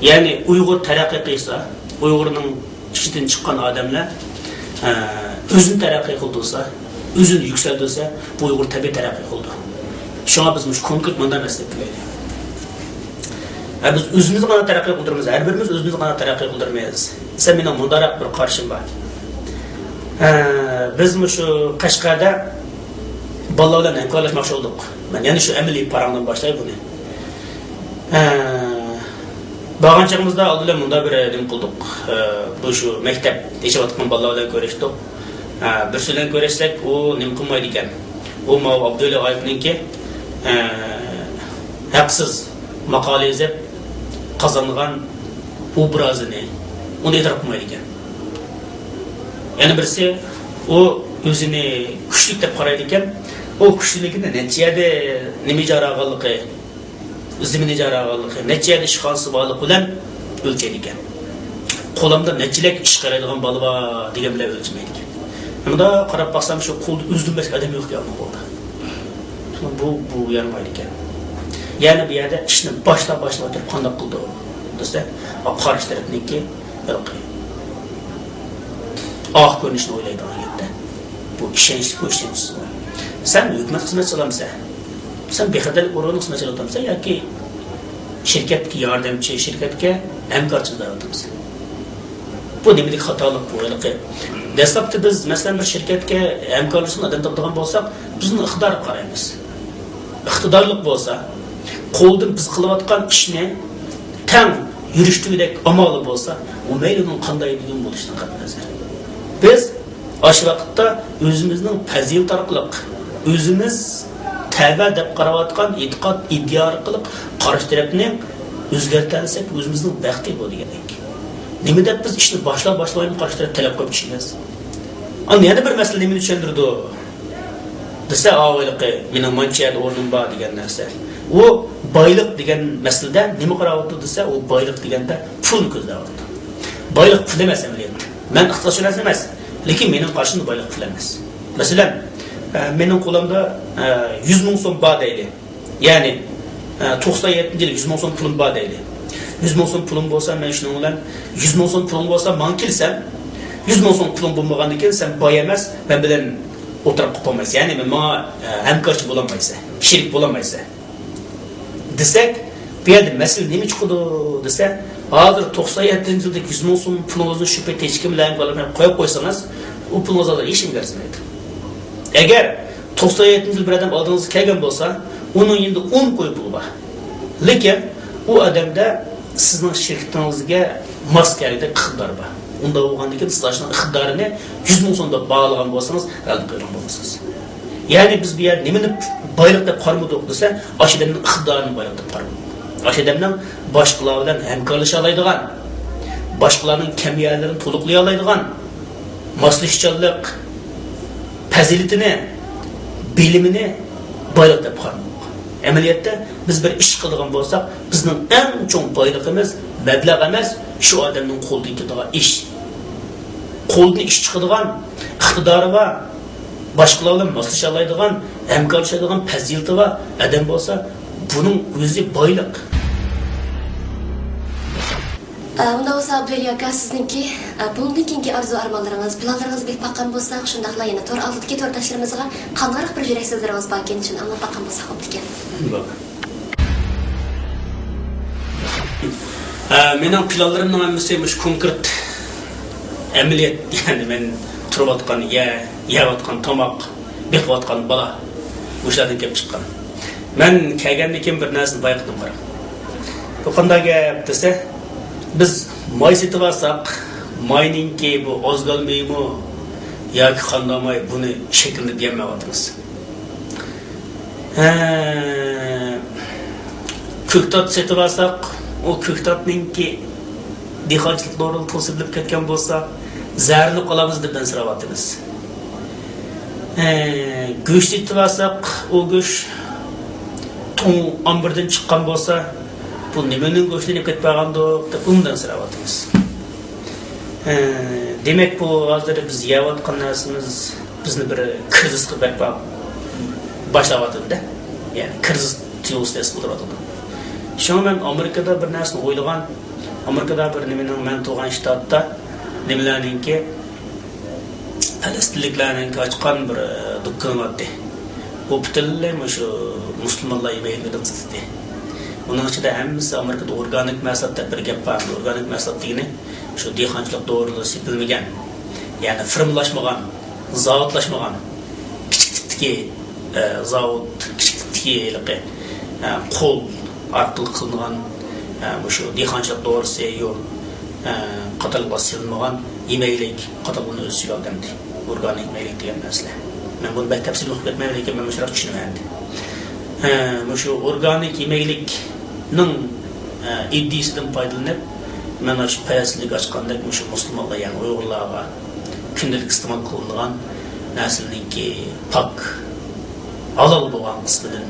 يەنى ئۇيغۇر تەرەققىي قىلسا، ئۇيغۇرنىڭ ئىچىدىن چىققان ئادەملەر، ئە، ئۆزىنى تەرەققىي قىلدۇرسا، ئۆزىنى يۈكسەلدۈرسە، بۇ ئۇيغۇر تەبىئىي تەرەققىي قىلىدۇ. شۇڭا بىز مۇشۇ كونكرېت مۇنداق مەسىلە دەپ بىلەيلى. ئە، بىز ئۆزىمىزنى قانداق تەرەققىي قىلدۇرىمىز؟ ھەر بىرىمىز ئۆزىمىزنى قانداق تەرەققىي قىلدۇرىمىز دېسە، مېنىڭ مۇنداقراق بىر قارىشىم بار. ئە، بىز مۇشۇ قەشقەردە بالىلار بىلەن ھەمكارلاشماقچى بولدۇق. مەن يەنە شۇ ئەمەلىي پاراڭدىن باشلاي بۇنى. ئە، بارغان چېغىمىزدا ئالدى بىلەن مۇنداق بىر نېمە قىلدۇق. ئە، بۇ شۇ مەكتەپ ئېچىۋاتقان بالىلار بىلەن كۆرۈشتۇق. ئە، بىرسى بىلەن كۆرۈشسەك، ئۇ نېمە قىلمايدىكەن. ئۇ ماۋۇ ئابدۇۋەلى غايىپنىڭكى، ئە، ھەقسىز ماقالە يېزىپ قازانغان ئوبرازىنى، ئۇنى ئېتىراپ قىلمايدىكەن. يەنە بىرسى، ئۇ ئۆزىنى كۈچلۈك دەپ قارايدىكەن. ئۇ كۈچلۈكىنى نەچچە يەردە نېمە ئىجارە ئالغانلىقى، زېمىن ئىجارە ئالغانلىقى، نەچچە يەردە ئىشخانىسى بارلىقى بىلەن ئۆلچەيدىكەن. قولۇمدا نەچچىلەك ئىش قارايدىغان بالا بار دېگەن بىلەن ئۆلچىمەيدىكەن. مۇنداق قاراپ باقسام، شۇ قولدا ئۈزۈلمەس ئادەم يوق ئىكەن بۇ قولدا. بۇ، بۇ يارىمايدىكەن. يەنى بۇ يەردە ئىشنى باشلاپ، باشلاپ ئۆتۈپ قانداق قىلىدۇ دېسە، قارشى تەرەپنىڭكى ھېلىقى ئاق كۆرۈنۈشنى ئويلايدىغان گەپتە. بۇ ئىشەنچلىك، بۇ ئىشەنچسىز. سەن ھۆكۈمەت خىزمەتچى بولامسەن؟ سەن بىخەتەرلىك ئورگىنىنىڭ خىزمەتچى بولامسەن ياكى شىركەتتىكى ياردەمچى، شىركەتكە ھەمكارچى بولامسەن؟ بۇ نېمىدىكى خاتالىق بۇ ھېلىقى؟ دەسلەپتە بىز، مەسىلەن، بىر شىركەتكە ھەمكارلىشىدىغان ئادەم تاپىدىغان بولساق، بىز ئۇنى ئىقتىدارغا قارايمىز. ئىقتىدارلىق بولسا، قولدىن بىز قىلىۋاتقان ئىشنى تەڭ يۈرۈشتۈرگۈدەك ئامالى بولسا، ئۇ مەيلى ئۇنىڭ قانداق بۈگۈن بولۇشىدىن قەتئىينەزەر. بىز ئاشۇ ۋاقىتتا ئۆزىمىزنىڭ پەزىلىتى ئارقىلىق، ئۆزىمىز تەۋە دەپ قاراۋاتقان ئېتىقاد، ئىدىيە ئارقىلىق قارشى تەرەپنى ئۆزگەرتەلىسەك، ئۆزىمىزنىڭ بەختى بۇ دېگەندەك. نېمە دەپ بىز ئىشنى باشلاپ باشلىمايمۇ قارشى تەرەپ تەلەپ قويۇپ چۈشىمىز؟ ئاندىن يەنە بىر مەسىلە نېمىنى چۈشەندۈرىدۇ دېسە، ئاۋۇ ھېلىقى مېنىڭ مانچە يەردە ئورنۇم بار دېگەن نەرسە. ئۇ بايلىق دېگەن مەسىلىدە نېمە قاراۋاتىدۇ دېسە، ئۇ بايلىق دېگەندە پۇلنى كۆزلەۋاتىدۇ. بايلىق پۇل ئەمەس ئەمەلىيەتتە. مەن ئىقتىسادشۇناس ئەمەس، لېكىن مېنىڭ قارىشىمدا بايلىق پۇل ئەمەس. مەسىلەن، ئە، مېنىڭ قولۇمدا، ئە، يۈز مىڭ سوم بار دەيلى. يەنى، ئە، توقسان يەتتىنچى يىلى يۈز مىڭ سوم پۇلۇم بار دەيلى. يۈز مىڭ سوم پۇلۇم بولسا، مەن شۇنىڭ بىلەن، يۈز مىڭ سوم پۇلۇم بولسا، ماڭا كېلىسەن، يۈز مىڭ سوم پۇلۇم بولمىغاندىن كېيىن سەن باي ئەمەس، مەن بىلەن ئوتتۇرىغا قوپالمايسەن. يەنى ماڭا، ئە، ھەمكارچى بولالمايسەن، شېرىك بولالمايسەن. دېسەك، بۇ يەردە مەسىلە نېمە چىقىدۇ دېسە، ھازىر توقسان يەتتىنچى يىلدىكى يۈز مىڭ سوم پۇلىڭىزنى شۇ پېتى ھېچكىم بىلەن ھەمكارلىشماي قويۇپ قويسىڭىز، ئۇ پۇلىڭىز ھازىر ھېچكىمگە ئەرزىمەيدۇ. ئەگەر توقسان يەتتىنچى يىل بىر ئادەم ئالدىڭىزغا كەلگەن بولسا، ئۇنىڭ يېنىدا ئون كوي پۇلى بار. لېكىن ئۇ ئادەمدە سىزنىڭ شىركىتىڭىزگە ماس كەلگۈدەك ئىقتىدار بار. ئۇنداق بولغاندىن كېيىن سىز ئاشۇنىڭ ئىقتىدارىنى يۈز مىڭ سوم دەپ باھالىغان بولسىڭىز، غەلىبە قىلغان بولىسىز. يەنى بىز بۇ يەردە نېمىنى بايلىق دەپ قارىمىدۇق دېسە، ئاشۇ ئادەمنىڭ ئىقتىدارىنى بايلىق دەپ قارىمىدۇق. ئاشۇ ئادەمنىڭ باشقىلار بىلەن ھەمكارلىشالايدىغان، باشقىلارنىڭ كەم يەرلىرىنى تولۇقلىيالايدىغان، ماسلىشىشچانلىق، پەزىلىتىنى، بىلىمىنى بايلىق دەپ قارىمىدۇق. ئەمەلىيەتتە بىز بىر ئىش قىلىدىغان بولساق، بىزنىڭ ئەڭ چوڭ بايلىقىمىز مەبلەغ ئەمەس، شۇ ئادەمنىڭ قولىدىن كېلىدىغان ئىش. قولىدىن ئىش چىقىدىغان ئىقتىدارى بار، باشقىلار بىلەن ماسلىشالايدىغان، ھەمكارلىشالايدىغان پەزىلىتى بار ئادەم بولسا، بۇنىڭ ئۆزى بايلىق. ئە، ئۇنداق بولسا، ئابدۇۋەلى ئاكا، سىزنىڭكى، ئە، بۇنىڭدىن كېيىنكى ئارزۇ ئارمانلىرىڭىز، پىلانلىرىڭىزنى بىلىپ باققان بولساق، شۇنداقلا يەنە تور ئالدىدىكى تورداشلىرىمىزغا قانداقراق بىر يۈرەك سۆزلىرىڭىز باركەن، شۇنى ئاڭلاپ باققان بولساق بوپتىكەن. ئە، مېنىڭ پىلانلىرىمنىڭ ھەممىسى مۇشۇ كونكرېت ئەمەلىيەت، يەنى مەن تۇرۇۋاتقان يەر، يەۋاتقان تاماق، بېقىۋاتقان بالا، مۇشۇلاردىن كېلىپ چىققان. مەن كەلگەندىن كېيىن بىر نەرسىنى بايقىدىم، قاراڭ. بۇ قانداق گەپ دېسە، بىز ماي سېتىۋالساق، ماينىڭكى بۇ ئازگال مېيىمۇ ياكى قانداق ماي، بۇنى شەكلىنى دېيەلمەيۋاتىمىز. ھە، كۆكتات سېتىۋالساق، ئۇ كۆكتاتنىڭكى دېھقانچىلىق دورىلىرى توسۇلۇپ كەتكەن بولسا، زەھەرلىنىپ قالامىز دەپ ئەنسىرەۋاتىمىز. ھە، گۆش سېتىۋالساق، ئۇ گۆش توڭ ئامبىرىدىن چىققان بولسا، بۇ نېمىنىڭ گۆشىنى يەپ كەتمەيدۇ دەپ ئۇنىڭدىن ئەنسىرەۋاتىمىز. ھە، دېمەك، بۇ ھازىر بىز يەۋاتقان نەرسىمىز بىزنى بىر كىرىزىسقا بەرپا باشلاۋاتىدۇ-دە. يەنى كىرىزىس تۇيغۇسىنى ھېس قىلدۇرۇۋاتىدۇ. شۇڭا مەن ئامېرىكىدا بىر نەرسىنى ئويلىغان. ئامېرىكىدا بىر نېمىنىڭ، مەن تۇرغان شتاتتا نېمىلەرنىڭكى، پەلەستىنلىكلەرنىڭكى ئاچقان بىر، ئە، دۇككىنى بارتتى. بۇ پۈتۈنلەي مۇشۇ مۇسۇلمانلار يېمەيدىغان دۇككىنى. ئۇنىڭ ئىچىدە ھەممىسى ئامېرىكىدا ئورگانىك مەھسۇلات دەپ بىر گەپ بار. ئورگانىك مەھسۇلات دېگىنى شۇ دېھقانچىلىق دورىلىرى سېپىلمىگەن، يەنى فىرمىلاشمىغان، زاۋۇتلاشمىغان، كىچىك تىپتىكى، ئە، زاۋۇت، كىچىك تىپتىكى ھېلىقى، ئە، قول ئارقىلىق قىلىنغان، ئە، مۇشۇ دېھقانچىلىق دورىسى، يۇرت، ئە، قاتارلىقلار سېلىنمىغان يېمەكلىك قاتارلىقلارنى ئۆز ئىچىگە ئالغانىدى. ئورگانىك يېمەكلىك دېگەن نەرسىلەر. مەن بۇنى بەك تەپسىلىي ئوقۇپ كەتمەيمەن، لېكىن مەن مۇشۇنداق چۈشىنىۋەردىم. ئە، مۇشۇ ئورگانىك يېمەكلىكنىڭ، ئە، ئىدىيىسىدىن پايدىلىنىپ، مەن ئاشۇ پەلەستىنلىك ئاچقاندەك مۇشۇ مۇسۇلمانلار، يەنى ئۇيغۇرلارغا كۈندىلىك ئىستېمال قىلىنىدىغان نەرسىلەرنىڭكى پاك، ھالال بولغان قىسمىدىن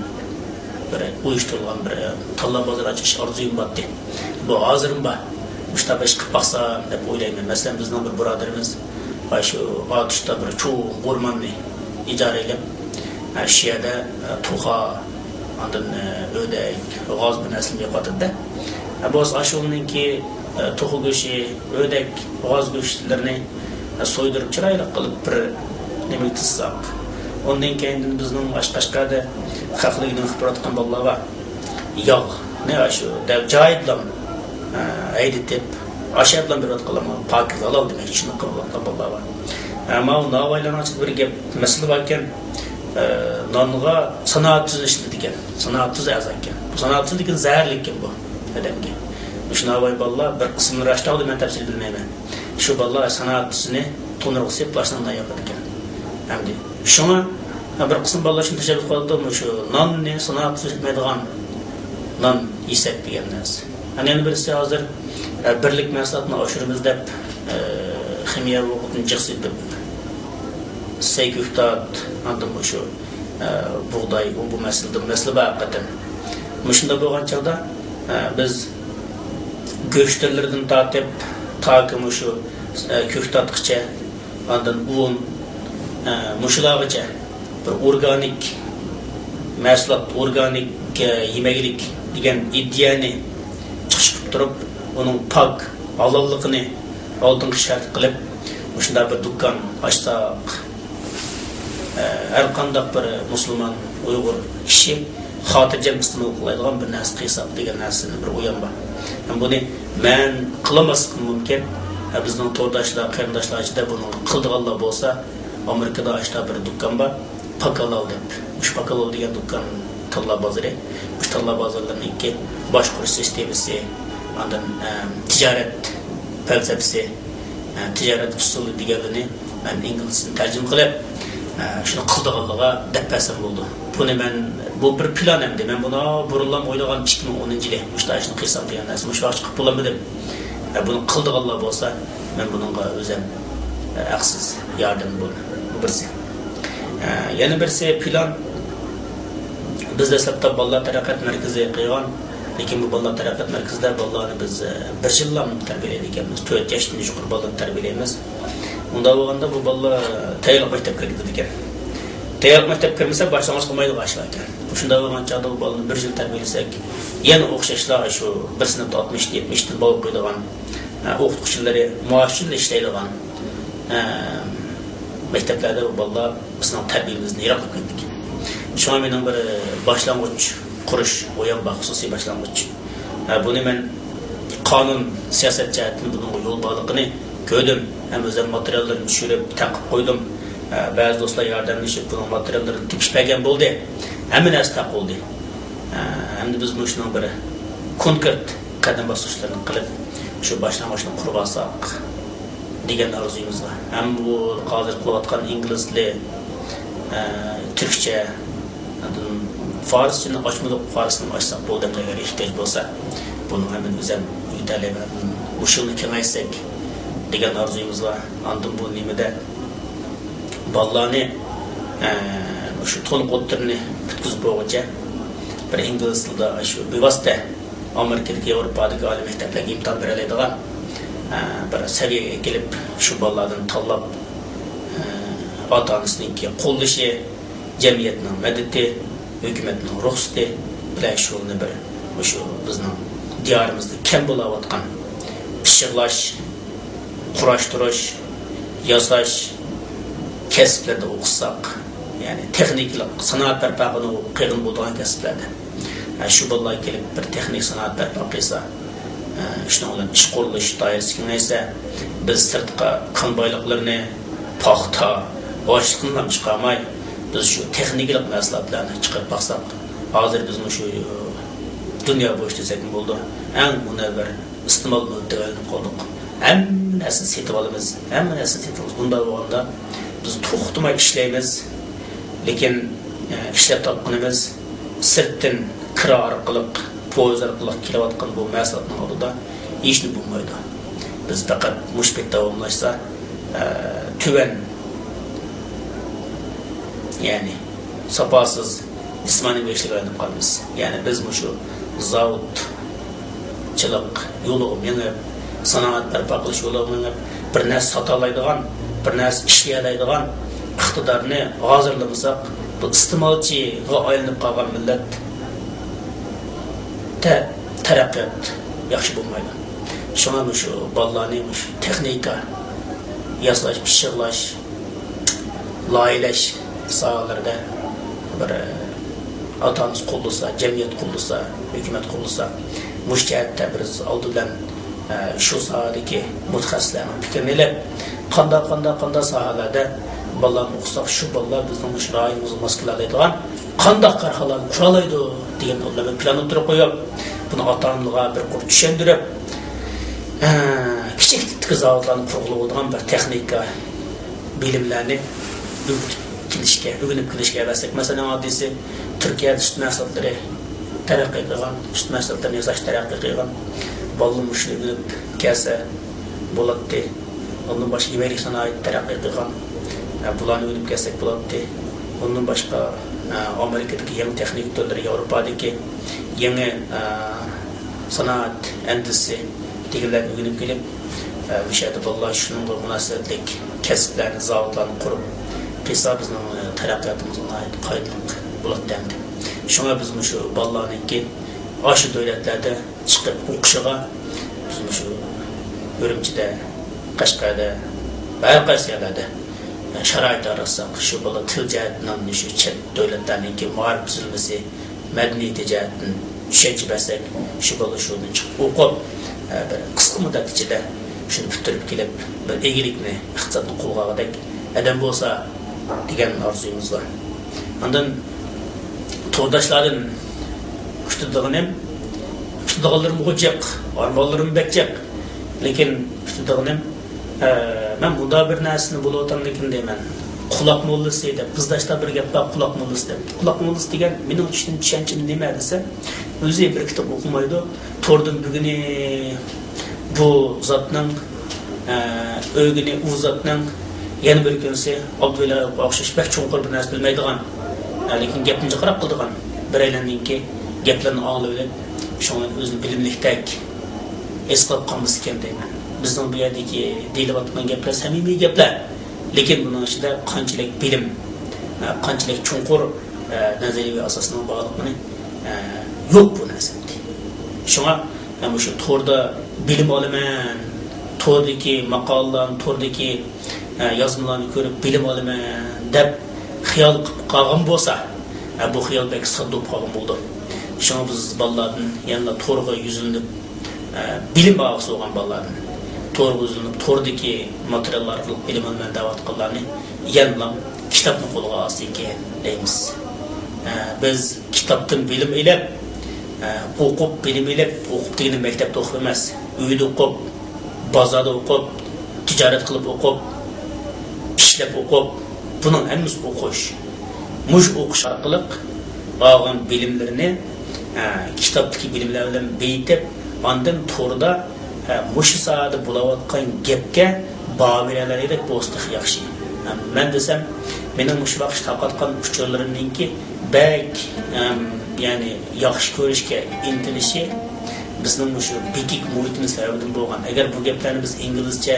بىر ئۇيۇشتۇرۇلغان بىر تاللا بازىرى ئاچىش ئارزۇيۇم بارتتى. بۇ ھازىرمۇ بار. مۇشۇنداق بىر ئىش قىلىپ باقسام دەپ ئويلايمەن. مەسىلەن، بىزنىڭ بىر بۇرادىرىمىز شۇ ئاتۇشتا بىر چوڭ ئورماننى ئىجارە ئېلىپ، شۇ يەردە توخۇ، ئاندىن ئۆردەك، غاز بىر نەرسىلەرنى بېقىۋاتىدۇ-دە. بولسا ئاشۇنىڭكى توخۇ گۆشى، ئۆردەك، غاز گۆشلىرىنى سويدۇرۇپ، چىرايلىق قىلىپ بىر نېمىگە تىزساق، ئۇندىن كېيىن بىزنىڭ قەشقەردە خەقلىك نېمە قىلىپ بېرىۋاتقان بالىلار بار. ياغنى ئاشۇ دەل جايىدىلا ھەيدىتىپ، ئاشۇ يەردىلا بېرىۋاتقانلار پاكىز، ھالال دېمەكچى، شۇنداق قىلىۋاتقان بالىلار بار. ئەمما ئۇ ناۋايلارنىڭ ئىچىدە بىر گەپ، مەسىلە باركەن، ئە، نانغا سانائەت تۇزى ئىشلىتىدىكەن. سانائەت تۇزى ئەزا ئىكەن. بۇ سانائەت تۇزى لېكىن زەھەرلىككەن بۇ ئادەمگە. مۇشۇ ناۋاي بالىلار بىر قىسمىنى راشتاۋدا، مەن تەپسىلىي بىلمەيمەن. شۇ بالىلار سانائەت تۇزىنى تونۇرغا سېلىپ، لاشنان ياقىدىكەن. ئەمدى شۇڭا بىر قىسىم بالىلار شۇنى تەشەببۇس قىلىدۇ، مۇشۇ ناننى سانائەت تۈزۈلمەيدىغان نان يېسەك دېگەن نەرسە. ئەنە يەنە بىرسى ھازىر، ئە، بىرلىك مەھسۇلاتنى ئاشۇرىمىز دەپ، ئە، خىمىيە ۋاقىتنى جىق سېتىپ، سەي كۆكتات، ئاندىن مۇشۇ، ئە، بۇغداي، ئۇ بۇ مەسىلىدە مەسىلە بار ھەقىقەتەن. مۇشۇنداق بولغان چاغدا، ئە، بىز گۆش تۈرلىرىدىن تارتىپ تاكى مۇشۇ، ئە، كۆكتاتقىچە، ئاندىن ئۇن، ئە، مۇشۇلارغىچە بىر ئورگانىك مەھسۇلات، ئورگانىك، ئە، يېمەكلىك دېگەن ئىدىيەنى چىقىش قىلىپ تۇرۇپ، ئۇنىڭ پاك، ھالاللىقىنى ئالدىنقى شەرت قىلىپ، مۇشۇنداق بىر دۇكان ئاچساق، ئە، ھەر قانداق بىر مۇسۇلمان، ئۇيغۇر كىشى خاتىرجەم ئىستېمال قىلالايدىغان بىر نەرسە قىلساق دېگەن نەرسىنى بىر ئويۇم بار. ھەم بۇنى مەن قىلالماسلىقىم مۇمكىن. ھە، بىزنىڭ تورداشلار، قېرىنداشلار ئىچىدە بۇنى قىلىدىغانلار بولسا، ئامېرىكىدا ئاشۇنداق بىر دۇكان بار، پاكالال دەپ. مۇشۇ پاكالال دېگەن دۇكان تاللا بازىرى. مۇشۇ تاللا بازارلىرىنىڭكى باشقۇرۇش سىستېمىسى، ئاندىن، ئە، تىجارەت پەلسەپىسى، ئە، تىجارەت ئۇسۇلى دېگەنلىرىنى مەن ئىنگلىزچىدىن تەرجىمە قىلىپ، ئە، شۇنى قىلىدىغانلارغا دەپ بەرسەم بولىدۇ. بۇنى مەن، بۇ بىر پىلان ئەمدى. مەن بۇنى بۇرۇنلا ئويلىغان، ئىككى مىڭ ئونىنچى يىلى مۇشۇنداق ئىشنى قىلسام دېگەن نەرسە، مۇشۇ ۋاقىتقا قىلىپ بولالمىدىم. ئە، بۇنى قىلىدىغانلار بولسا، مەن بۇنىڭغا ئۆزۈم، ئە، ھەقسىز ياردەم بولىمەن. بۇ بىرسى. ئە، يەنە بىرسى پىلان، بىز دەسلەپتە بالىلار تەرەققىيات مەركىزى قىلغان، لېكىن بۇ بالىلار تەرەققىيات مەركىزىدە بالىلارنى بىز، ئە، بىر يىللا تەربىيەلەيدىكەنمىز، تۆت ياشتىن يۇقىرى بالىلارنى تەربىيەلەيمىز. ئۇنداق بولغاندا بۇ بالىلار تەييارلىق مەكتەپكە كىرگۈزىدىكەن. تەييارلىق مەكتەپكە كىرمىسە باشلانغۇچ قىلمايدىغان ئىشلار ئىكەن. شۇنداق بولغان چاغدا بۇ بالىنى بىر يىل تەربىيەلىسەك، يەنە ئوخشاشلا شۇ بىر سىنىپتا ئاتمىش، يەتمىشتىن بالا ئوقۇيدىغان، ئە، ئوقۇتقۇچىلىرى مائاش ئۈچۈن ئىشلەيدىغان، ئە، مەكتەپلەردە بۇ بالىلار بىزنىڭ تەربىيەمىزدىن يىراقلاپ كەتتىكەن. شۇڭا مېنىڭ بىر باشلانغۇچ قۇرۇش ئويۇم بار، خۇسۇسىي باشلانغۇچ. ئە، بۇنى مەن قانۇن، سىياسەت جەھەتتىن بۇنىڭغا يول بارلىقىنى كۆردۈم. ھەم ئۆزۈم ماتېرىياللىرىنى چۈشۈرۈپ، تەقىپ قويدۇم. ئە، بەزى دوستلار ياردەملىشىپ، بۇنىڭ ماتېرىياللىرىنى تېپىپ بەرگەن بولدى. ھەممە نەرسە تەق بولدى. ئە، ئەمدى بىز مۇشۇنىڭ بىر كونكرېت قەدەم باسقۇچلىرىنى قىلىپ، شۇ باشلانغۇچنى قۇرۇپ ئالساق دېگەن ئارزۇيىمىز بار. ھەم بۇ ھازىر قىلىۋاتقان ئىنگلىز تىلى، ئە، تۈركچە، ئاندىن فارسچىنى ئاچمىدۇق، فارسنى ئاچساق بولدى، ئەگەر ئېھتىياج بولسا. بۇنىڭ ھەممىنى ئۆزۈم ئۆگىتەلەيمەن. مۇشۇنى كېڭەيتسەك دېگەن ئارزۇيىمىز بار. ئاندىن بۇ نېمىدە بالىلارنى، ئە، مۇشۇ تولۇق ئوتتۇرىنى پۈتكۈزۈپ بولغۇچە بىر ئىنگلىز تىلىدا شۇ بىۋاسىتە ئامېرىكىدىكى، ياۋروپادىكى ئالىي مەكتەپلەرگە ئىمتىھان بېرەلەيدىغان، ئە، بىر سەۋىيەگە كېلىپ، شۇ بالىلاردىن تاللاپ، ئە، ئاتا-ئانىسىنىڭكى قوللىشى، جەمئىيەتنىڭ مەدىتى، ھۆكۈمەتنىڭ رۇخسىتى بىلەن شۇنى بىر مۇشۇ بىزنىڭ دىيارىمىزدا كەم بولاۋاتقان پىششىقلاش، قۇراشتۇرۇش، ياساش كەسىپلىرىدە ئوقۇتساق، يەنى تېخنىكىلىق سانائەت بەرپا قىلغىنى قىلغىلى بولىدىغان كەسىپلەردە. ھە، شۇ بالىلار كېلىپ بىر تېخنىك سانائەت بەرپا قىلسا، ھە، شۇنىڭ بىلەن ئىش قۇرۇلۇش دائىرىسى كېڭەيسە، بىز سىرتقا كان بايلىقلىرىنى، پاختا، ئاشلىقنىلا چىقارماي، بىز شۇ تېخنىكىلىق مەھسۇلاتلارنى چىقىرىپ باقساق، ھازىر بىز مۇشۇ دۇنيا بويىچە دېسەكمۇ بولىدۇ، ئەڭ مۇنەۋۋەر ئىستېمال مۆلچىرىگە ئايلىنىپ قالدۇق. ھەممە نەرسىنى سېتىۋالىمىز، ھەممە نەرسىنى سېتىۋالىمىز. بۇنداق بولغاندا بىز توختىماي ئىشلەيمىز، لېكىن، ئە، ئىشلەپ تاپقىنىمىز سىرتتىن كىرا ئارقىلىق، پويىز ئارقىلىق كېلىۋاتقان بۇ مەھسۇلاتنىڭ ئالدىدا ھېچنېمە بولمايدۇ. بىز پەقەت مۇشۇ پېت داۋاملاشسا، ئە، تۆۋەن، يەنى ساپاسىز جىسمانىي بېيىشلىققا ئايلىنىپ قالىمىز. يەنى بىز مۇشۇ زاۋۇتچىلىق يولىغا مېڭىپ، سانائەت بەرپا قىلىش يولىغا مېڭىپ، بىر نەرسە ساتالايدىغان، بىر نەرسە ئىشلىيەلەيدىغان ئىقتىدارنى ھازىرلىمىساق، بۇ ئىستېمالچىغا ئايلىنىپ قالغان مىللەت تە-، تەرەققىيات ياخشى بولمايدۇ. شۇڭا مۇشۇ بالىلارنى مۇشۇ تېخنىكا ياساش، پىششىقلاش، لايىھەلەش ساھەلىرىدە بىر، ئاتا-ئانىسى قوللىسا، جەمئىيەت قوللىسا، ھۆكۈمەت قوللىسا، مۇشۇ جەھەتتە بىز ئالدى بىلەن، ئە، شۇ ساھەدىكى مۇتەخەسسىسلەرنىڭ پىكرىنى ئېلىپ، قانداق، قانداق، قانداق ساھەلەردە بالىلارنى ئوقۇتساق، شۇ بالىلار بىزنىڭ مۇشۇ رايونىمىزغا ماس كېلەلەيدىغان قانداق كارخانىلارنى قۇرالايدۇ دېگەن ئالدىن بىر پىلان ئوتتۇرىغا قويۇپ، بۇنى ئاتا-ئانىلارغا بىر قۇر چۈشەندۈرۈپ، ئە، كىچىك تىپتىكى زاۋۇتلارنى قۇرغىلى بولىدىغان بىر تېخنىكا بىلىملەرنى ئۆگىتىپ كېلىشكە، ئۆگىنىپ كېلىشكە ھەۋەسلىك. مەسىلەن، ئاددىيسى، تۈركىيەدە سۈت مەھسۇلاتلىرى تەرەققىي قىلغان، سۈت مەھسۇلاتلىرىنى ياساش تەرەققىي قىلغان. بالىلىرىمىز شۇنى ئۆگىنىپ كەلسە بولاتتى. ئۇندىن باشقا يېمەكلىك سانائىتى تەرەققىي قىلغان. ئە، بۇلارنى ئۆگىنىپ كەلسەك بولاتتى. ئۇندىن باشقا، ئە، ئامېرىكىدىكى يېڭى تېخنىكا تۈرلىرى، ياۋروپادىكى يېڭى، ئە، سانائەت ئەندىزىسى دېگەنلەرنى ئۆگىنىپ كېلىپ، ئە، مۇشۇ يەردە بالىلار شۇنىڭغا مۇناسىۋەتلىك كەسىپلەرنى، زاۋۇتلارنى قۇرۇپ قىلسا، بىزنىڭ، ئە، تەرەققىياتىمىزغا ناھايىتى پايدىلىق بولاتتى ئەمدى. شۇڭا بىز مۇشۇ بالىلارنىڭكى ئاشۇ دۆلەتلەردە چىقىپ ئوقۇشىغا بىز مۇشۇ ئۈرۈمچىدە، قەشقەردە ۋە ھەر قايسى يەرلەردە شارائىت ياراتساق، شۇ بالا تىل جەھەتتىن شۇ چەت دۆلەتلەرنىڭكى مائارىپ تۈزۈلمىسى، مەدەنىيىتى جەھەتتىن چۈشەنچە بەرسەك، شۇ بالا شۇنى چىقىپ ئوقۇپ، بىر قىسقا مۇددەت ئىچىدە شۇنى پۈتتۈرۈپ كېلىپ، بىر ئىگىلىكنى، ئىقتىسادنى قولغا ئالغۇدەك ئادەم بولسا دېگەن ئارزۇيىمىز بار. ئاندىن تورداشلاردىن كۈتىدىغىنىم، كۈتىدىغانلىرىمغۇ جىق، ئارمانلىرىم بەك جىق. لېكىن كۈتىدىغىنىم، ئە، مەن مۇنداق بىر نەرسىنى بولۇۋاتامدىكىن دەيمەن. قۇلاق موللىسى دەپ، قىزداشلار بىر گەپ بار، قۇلاق موللىسى دەپ. قۇلاق موللىسى دېگەن مېنىڭ چۈشىنىشىم، چۈشەنچەم نېمە دېسە، ئۆزى بىر كىتاب ئوقۇمايدۇ. توردىن بۈگۈنى بۇ زاتنىڭ، ئە، ئۆگۈنى ئۇ زاتنىڭ، يەنە بىر كۈنسى ئابدۇۋەلىگە ئوخشاش بەك چوڭقۇر بىر نەرسە بىلمەيدىغان، ئە، لېكىن گەپنى جىقراق قىلىدىغان بىرەيلەننىڭكى گەپلىرىنى ئاڭلىۋېلىپ، شۇڭا ئۆزىنى بىلىملىكتەك ھېس قىلىپ قالمىسىكەن دەيمەن. بىزنىڭ بۇ يەردىكى دېيىلىۋاتقان گەپلەر سەمىمىي گەپلەر، لېكىن بۇنىڭ ئىچىدە قانچىلىك بىلىم، ئە، قانچىلىك چوڭقۇر، ئە، نەزەرىيەۋى ئاساسنىڭ بارلىقىنى، ئە، يوق بۇ نەرسىدە. شۇڭا مەن مۇشۇ توردا بىلىم ئالىمەن، توردىكى ماقالىلارنى، توردىكى، ئە، يازمىلارنى كۆرۈپ بىلىم ئالىمەن دەپ خىيال قىلىپ قالغان بولسا، ئە، بۇ خىيال بەك ساددا بولۇپ قالغان بولىدۇ. شۇڭا بىز بالىلاردىن يەنىلا تورغا يۈزلىنىپ، ئە، بىلىم ئالغۇسى بولغان بالىلاردىن تورغا يۈزلىنىپ، توردىكى ماتېرىياللار ئارقىلىق بىلىم ئالىمەن دەۋاتقانلارنى يەنىلا كىتابنى قولىغا ئالسىكەن دەيمىز. ئە، بىز كىتابتىن بىلىم ئېلىپ، ئە، ئوقۇپ بىلىم ئېلىپ، ئوقۇپ دېگىنى مەكتەپتە ئوقۇپ ئەمەس، ئۆيدە ئوقۇپ، بازاردا ئوقۇپ، تىجارەت قىلىپ ئوقۇپ، ئىشلەپ ئوقۇپ، بۇنىڭ ھەممىسى ئوقۇش. مۇشۇ ئوقۇش ئارقىلىق ئالغان بىلىملىرىنى، ئە، كىتابتىكى بىلىملەر بىلەن بېيىتىپ، ئاندىن توردا، ئە، مۇشۇ ساھەدە بولاۋاتقان گەپكە باھا بېرەلەيدىغان بولسا تېخى ياخشى. ئە، مەن دېسەم، مېنىڭ مۇشۇ ۋاقىت تارقاتقان ئۇچۇرلىرىمنىڭكى بەك، ئەم، يەنى ياخشى كۆرۈشكە ئىنتىلىشى بىزنىڭ مۇشۇ بېكىك مۇھىتىمىز سەۋەبىدىن بولغان. ئەگەر بۇ گەپلەرنى بىز ئىنگلىزچە،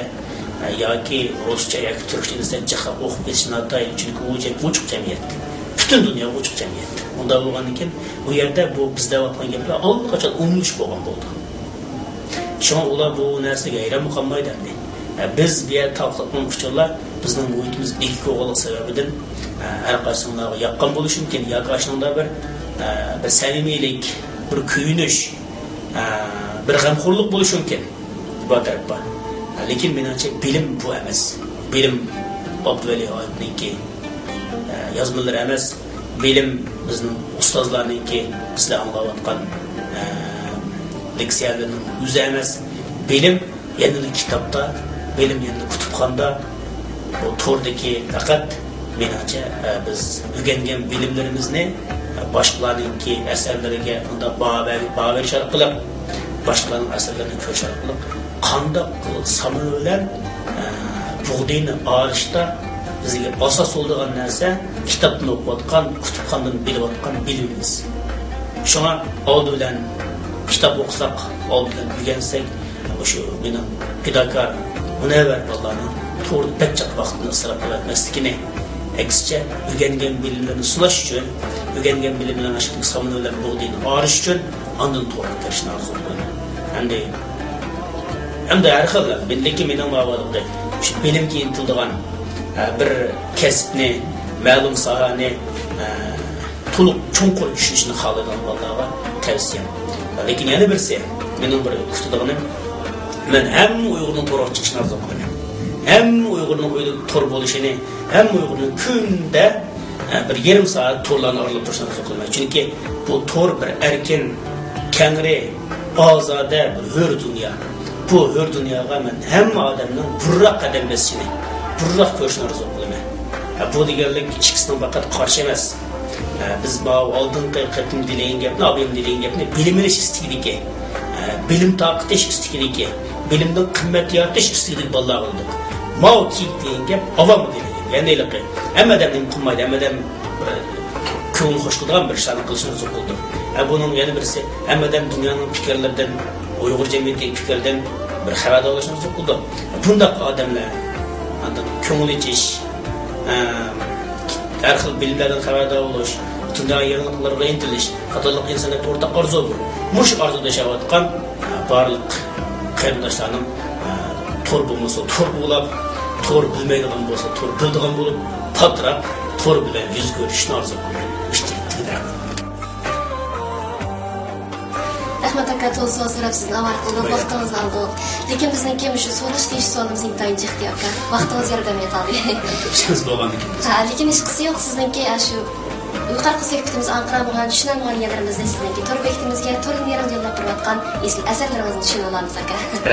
ئە، ياكى رۇسچە ياكى تۈركچە دېسەك، جىق ئوقۇپ كېتىشى ناتايىن، چۈنكى ئۇ جەم-، ئوچۇق جەمئىيەت. پۈتۈن دۇنيا ئوچۇق جەمئىيەت. ئۇنداق بولغاندىن كېيىن، ئۇ يەردە بۇ بىز دەۋاتقان گەپلەر ئاللىقاچان ئومۇملىشىپ بولغان بولىدۇ. شۇڭا ئۇلار بۇ نەرسىگە ھەيرانمۇ قالمايدۇ ئەمدى. ئە، بىز بۇ يەردە تارقىتىۋاتقان ئۇچۇرلار بىزنىڭ مۇھىتىمىز بېكىك بولغانلىقى سەۋەبىدىن، ئە، ھەر قايسىڭلارغا ياققان بولۇشى مۇمكىن ياكى ئاشۇنىڭدا بىر، ئە، بىر سەمىمىيلىك، بىر كۆيۈنۈش، ئە، بىر غەمخورلۇق بولۇشى مۇمكىن. بار تەرەپ بار. ئە، لېكىن مېنىڭچە بىلىم بۇ ئەمەس. بىلىم ئابدۇۋەلى ھايىپنىڭكى، ئە، يازمىلىرى ئەمەس. بىلىم بىزنىڭ ئۇستازلارنىڭكى، بىزلەر ئاڭلاۋاتقان، ئە، لېكسىيەلىرىنىڭ ئۆزى ئەمەس. بىلىم يەنىلا كىتابتا، بىلىم يەنىلا كۇتۇپخانىدا. بۇ توردىكى پەقەت، مېنىڭچە، ئە، بىز ئۆگەنگەن بىلىملىرىمىزنى، ئە، باشقىلارنىڭكى ئەسەرلىرىگە ئۇنداق باھا بەر-، باھا بېرىش ئارقىلىق، باشقىلارنىڭ ئەسەرلىرىنى كۆرۈش ئارقىلىق قانداق سامىنى بىلەن، ئە، بۇغدىنى ئارىشتا بىزگە ئاساس بولىدىغان نەرسە كىتابتىن ئوقۇۋاتقان، كۇتۇپخانىدىن بىلىۋاتقان بىلىمىمىز. شۇڭا ئالدى بىلەن كىتاب ئوقۇساق، ئالدى بىلەن ئۆگەنسەك، مۇشۇ مېنىڭ پىداكار، مۇنەۋۋەر بالىلارنىڭ توردا بەك جىق ۋاقىتنى ئىسراپ قىلىۋەتمەسلىكىنى، ئەكسىچە، ئۆگەنگەن بىلىملىرىنى سىناش ئۈچۈن، ئۆگەنگەن بىلىملىرىنىڭ ئاشۇ سامىنى بىلەن بۇغدىيىنى ئارىش ئۈچۈن ئاندىن تورغا كىرىشنى ئارزۇ قىلىمەن. ئەمدى، ئەمدى ھەر خىل، بىللىكى مېنىڭ ماۋۇلۇقى شۇ بىلىمگە ئىنتىلىدىغان، ئە، بىر كەسىپنى، مەلۇم ساھەنى، ئە، تولۇق چوڭقۇر چۈشىنىشنى خالايدىغان بالىلارغا تەۋسىيەم. لېكىن يەنە بىرسى، مېنىڭ بىر كۈتىدىغىنىم، مەن ھەممە ئۇيغۇرنىڭ تورغا چىقىشىنى ئارزۇ قىلىمەن. ھەممە ئۇيغۇرنىڭ ئۆيىدە تور بولۇشىنى، ھەممە ئۇيغۇرنىڭ كۈندە، ھە، بىر يېرىم سائەت تورلارنى ئارىلاپ تۇرۇشىنى ئارزۇ قىلىمەن. چۈنكى بۇ تور بىر ئەركىن، كەڭرى، ئازادە، بىر ھۆر دۇنيا. بۇ ھۆر دۇنياغا مەن ھەممە ئادەمنىڭ بۇرراق قەدەم بېسىشىنى، بۇرراق كۆرۈشىنى ئارزۇ قىلىمەن. ھە، بۇ دېگەنلىك ئىككىسىنىڭ پەقەت قارشى ئەمەس. ھە، بىز ماۋۇ ئالدىنقى قېتىم دېگەن گەپنى، ئابايام دېگەن گەپنى بىلىم ئېلىش ئىستىكىدىكى، ھە، بىلىم تارقىتىش ئىستىكىدىكى، بىلىمدىن قىممەت يارىتىش ئىستىكىدىكى بالىلارغا قىلدۇق. ماۋۇ كېيىن دېگەن گەپ ئاۋامغا دېگەن گەپ. يەنى ھېلىقى ھەممە ئادەمنى قىلمايدۇ، ھەممە ئادەم بىر كۆڭۈل خوش قىلىدىغان بىر ئىشلارنى قىلىشنى ئارزۇ قىلىدۇ. ھە، بۇنىڭ يەنە بىرسى، ھەممە ئادەم دۇنيانىڭ پىكىرلىرىدىن، ئۇيغۇر جەمئىيىتىدىكى پىكىرلىرىدىن بىر خەۋەردار بولۇشنى ئارزۇ قىلىدۇ. بۇنداق ئادەملەر ئاندىن كۆڭۈل ئېچىش، ھە، ھەر خىل بىلىملەردىن خەۋەردار بولۇش، پۈتۈن دۇنيا يېڭىلىقلىرىغا ئىنتىلىش قاتارلىق ئىنسانىيەتكە ئورتاق ئارزۇ بۇ. مۇشۇ ئارزۇدا ياشاۋاتقان، ھە، بارلىق قېرىنداشلارنىڭ، ھە، تور بولمىسا تور بۇلاپ، تور بىلمەيدىغان بولسا تور بىلىدىغان بولۇپ، پاتراق تور بىلەن يۈز كۆرۈشۈشنى ئارزۇ قىلىمەن. ئىشتىن تۈگىدى. رەھمەت ئاكا، تولا سوئال سوراپ سىزدىن ئاۋارە قىلدۇق، ۋاقتىڭىزنى ئالدۇق. لېكىن بىزنىڭكى مۇشۇ سوراش دېيىش سوئالىمىز ئىنتايىن جىقتى ئاكا. ۋاقتىڭىز ياردەم قىلدى. ئىشىڭىز بولغاندىكىن. ھە، لېكىن ھېچقىسى يوق، سىزنىڭكى ئاشۇ يۇقىرىقى سۆھبىتىمىز ئاڭقىرالمىغان، چۈشىنەلمىگەن يەرلىرىمىزنى سىزنىڭكى تور بېكىتىمىزگە تور نېرىڭ يوللاپ بېرىۋاتقان ئېسىل ئەسەرلىرىڭىزنى چۈشىنىۋالىمىز ئاكا. رەھمەت.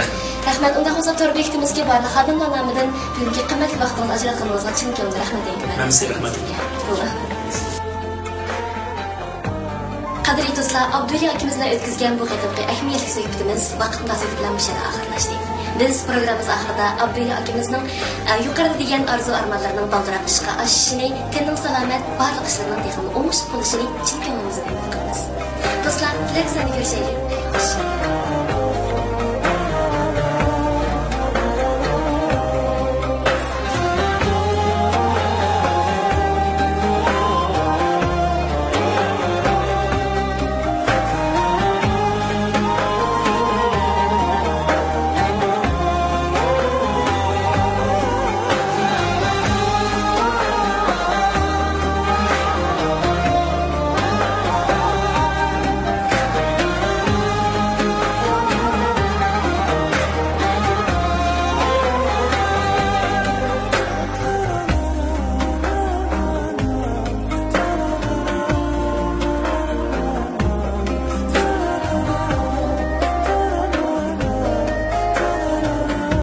رەھمەت. ئۇنداق بولسا تور بېكىتىمىزگە بارلىق خادىملار نامىدىن بۈگۈنكى قىممەتلىك ۋاقتىڭىزنى ئاجراتقىنىڭىزغا چىن كۆڭۈلدىن رەھمەت ئېيتىمەن. مەن سىزگە رەھمەت ئېيتىمەن. بولدى. قەدىرلىك دوستلار، ئابدۇللا ئاكىمىز بىلەن ئۆتكۈزگەن بۇ قېتىمقى ئەھمىيەتلىك سۆھبىتىمىز ۋاقىت مۇناسىۋىتى بىلەن مۇشۇ يەردە ئاخىرلاشتى. بىز پروگراممىمىز ئاخىرىدا ئابدۇللا ئاكىمىزنىڭ، ئە، يۇقىرىدا دېگەن ئارزۇ ئارمانلىرىنىڭ بالدۇرراق ئىشقا ئاشىشىنى، تېنىڭ سالامەت، بارلىق ئىشلىرىنىڭ تېخىمۇ ئوڭۇشلۇق بولۇشىنى چىن كۆڭلىمىزدىن ئۈمىد قىلىمىز. دوستلار، كېلەر ساندا كۆرۈشەيلى. خەير خوش.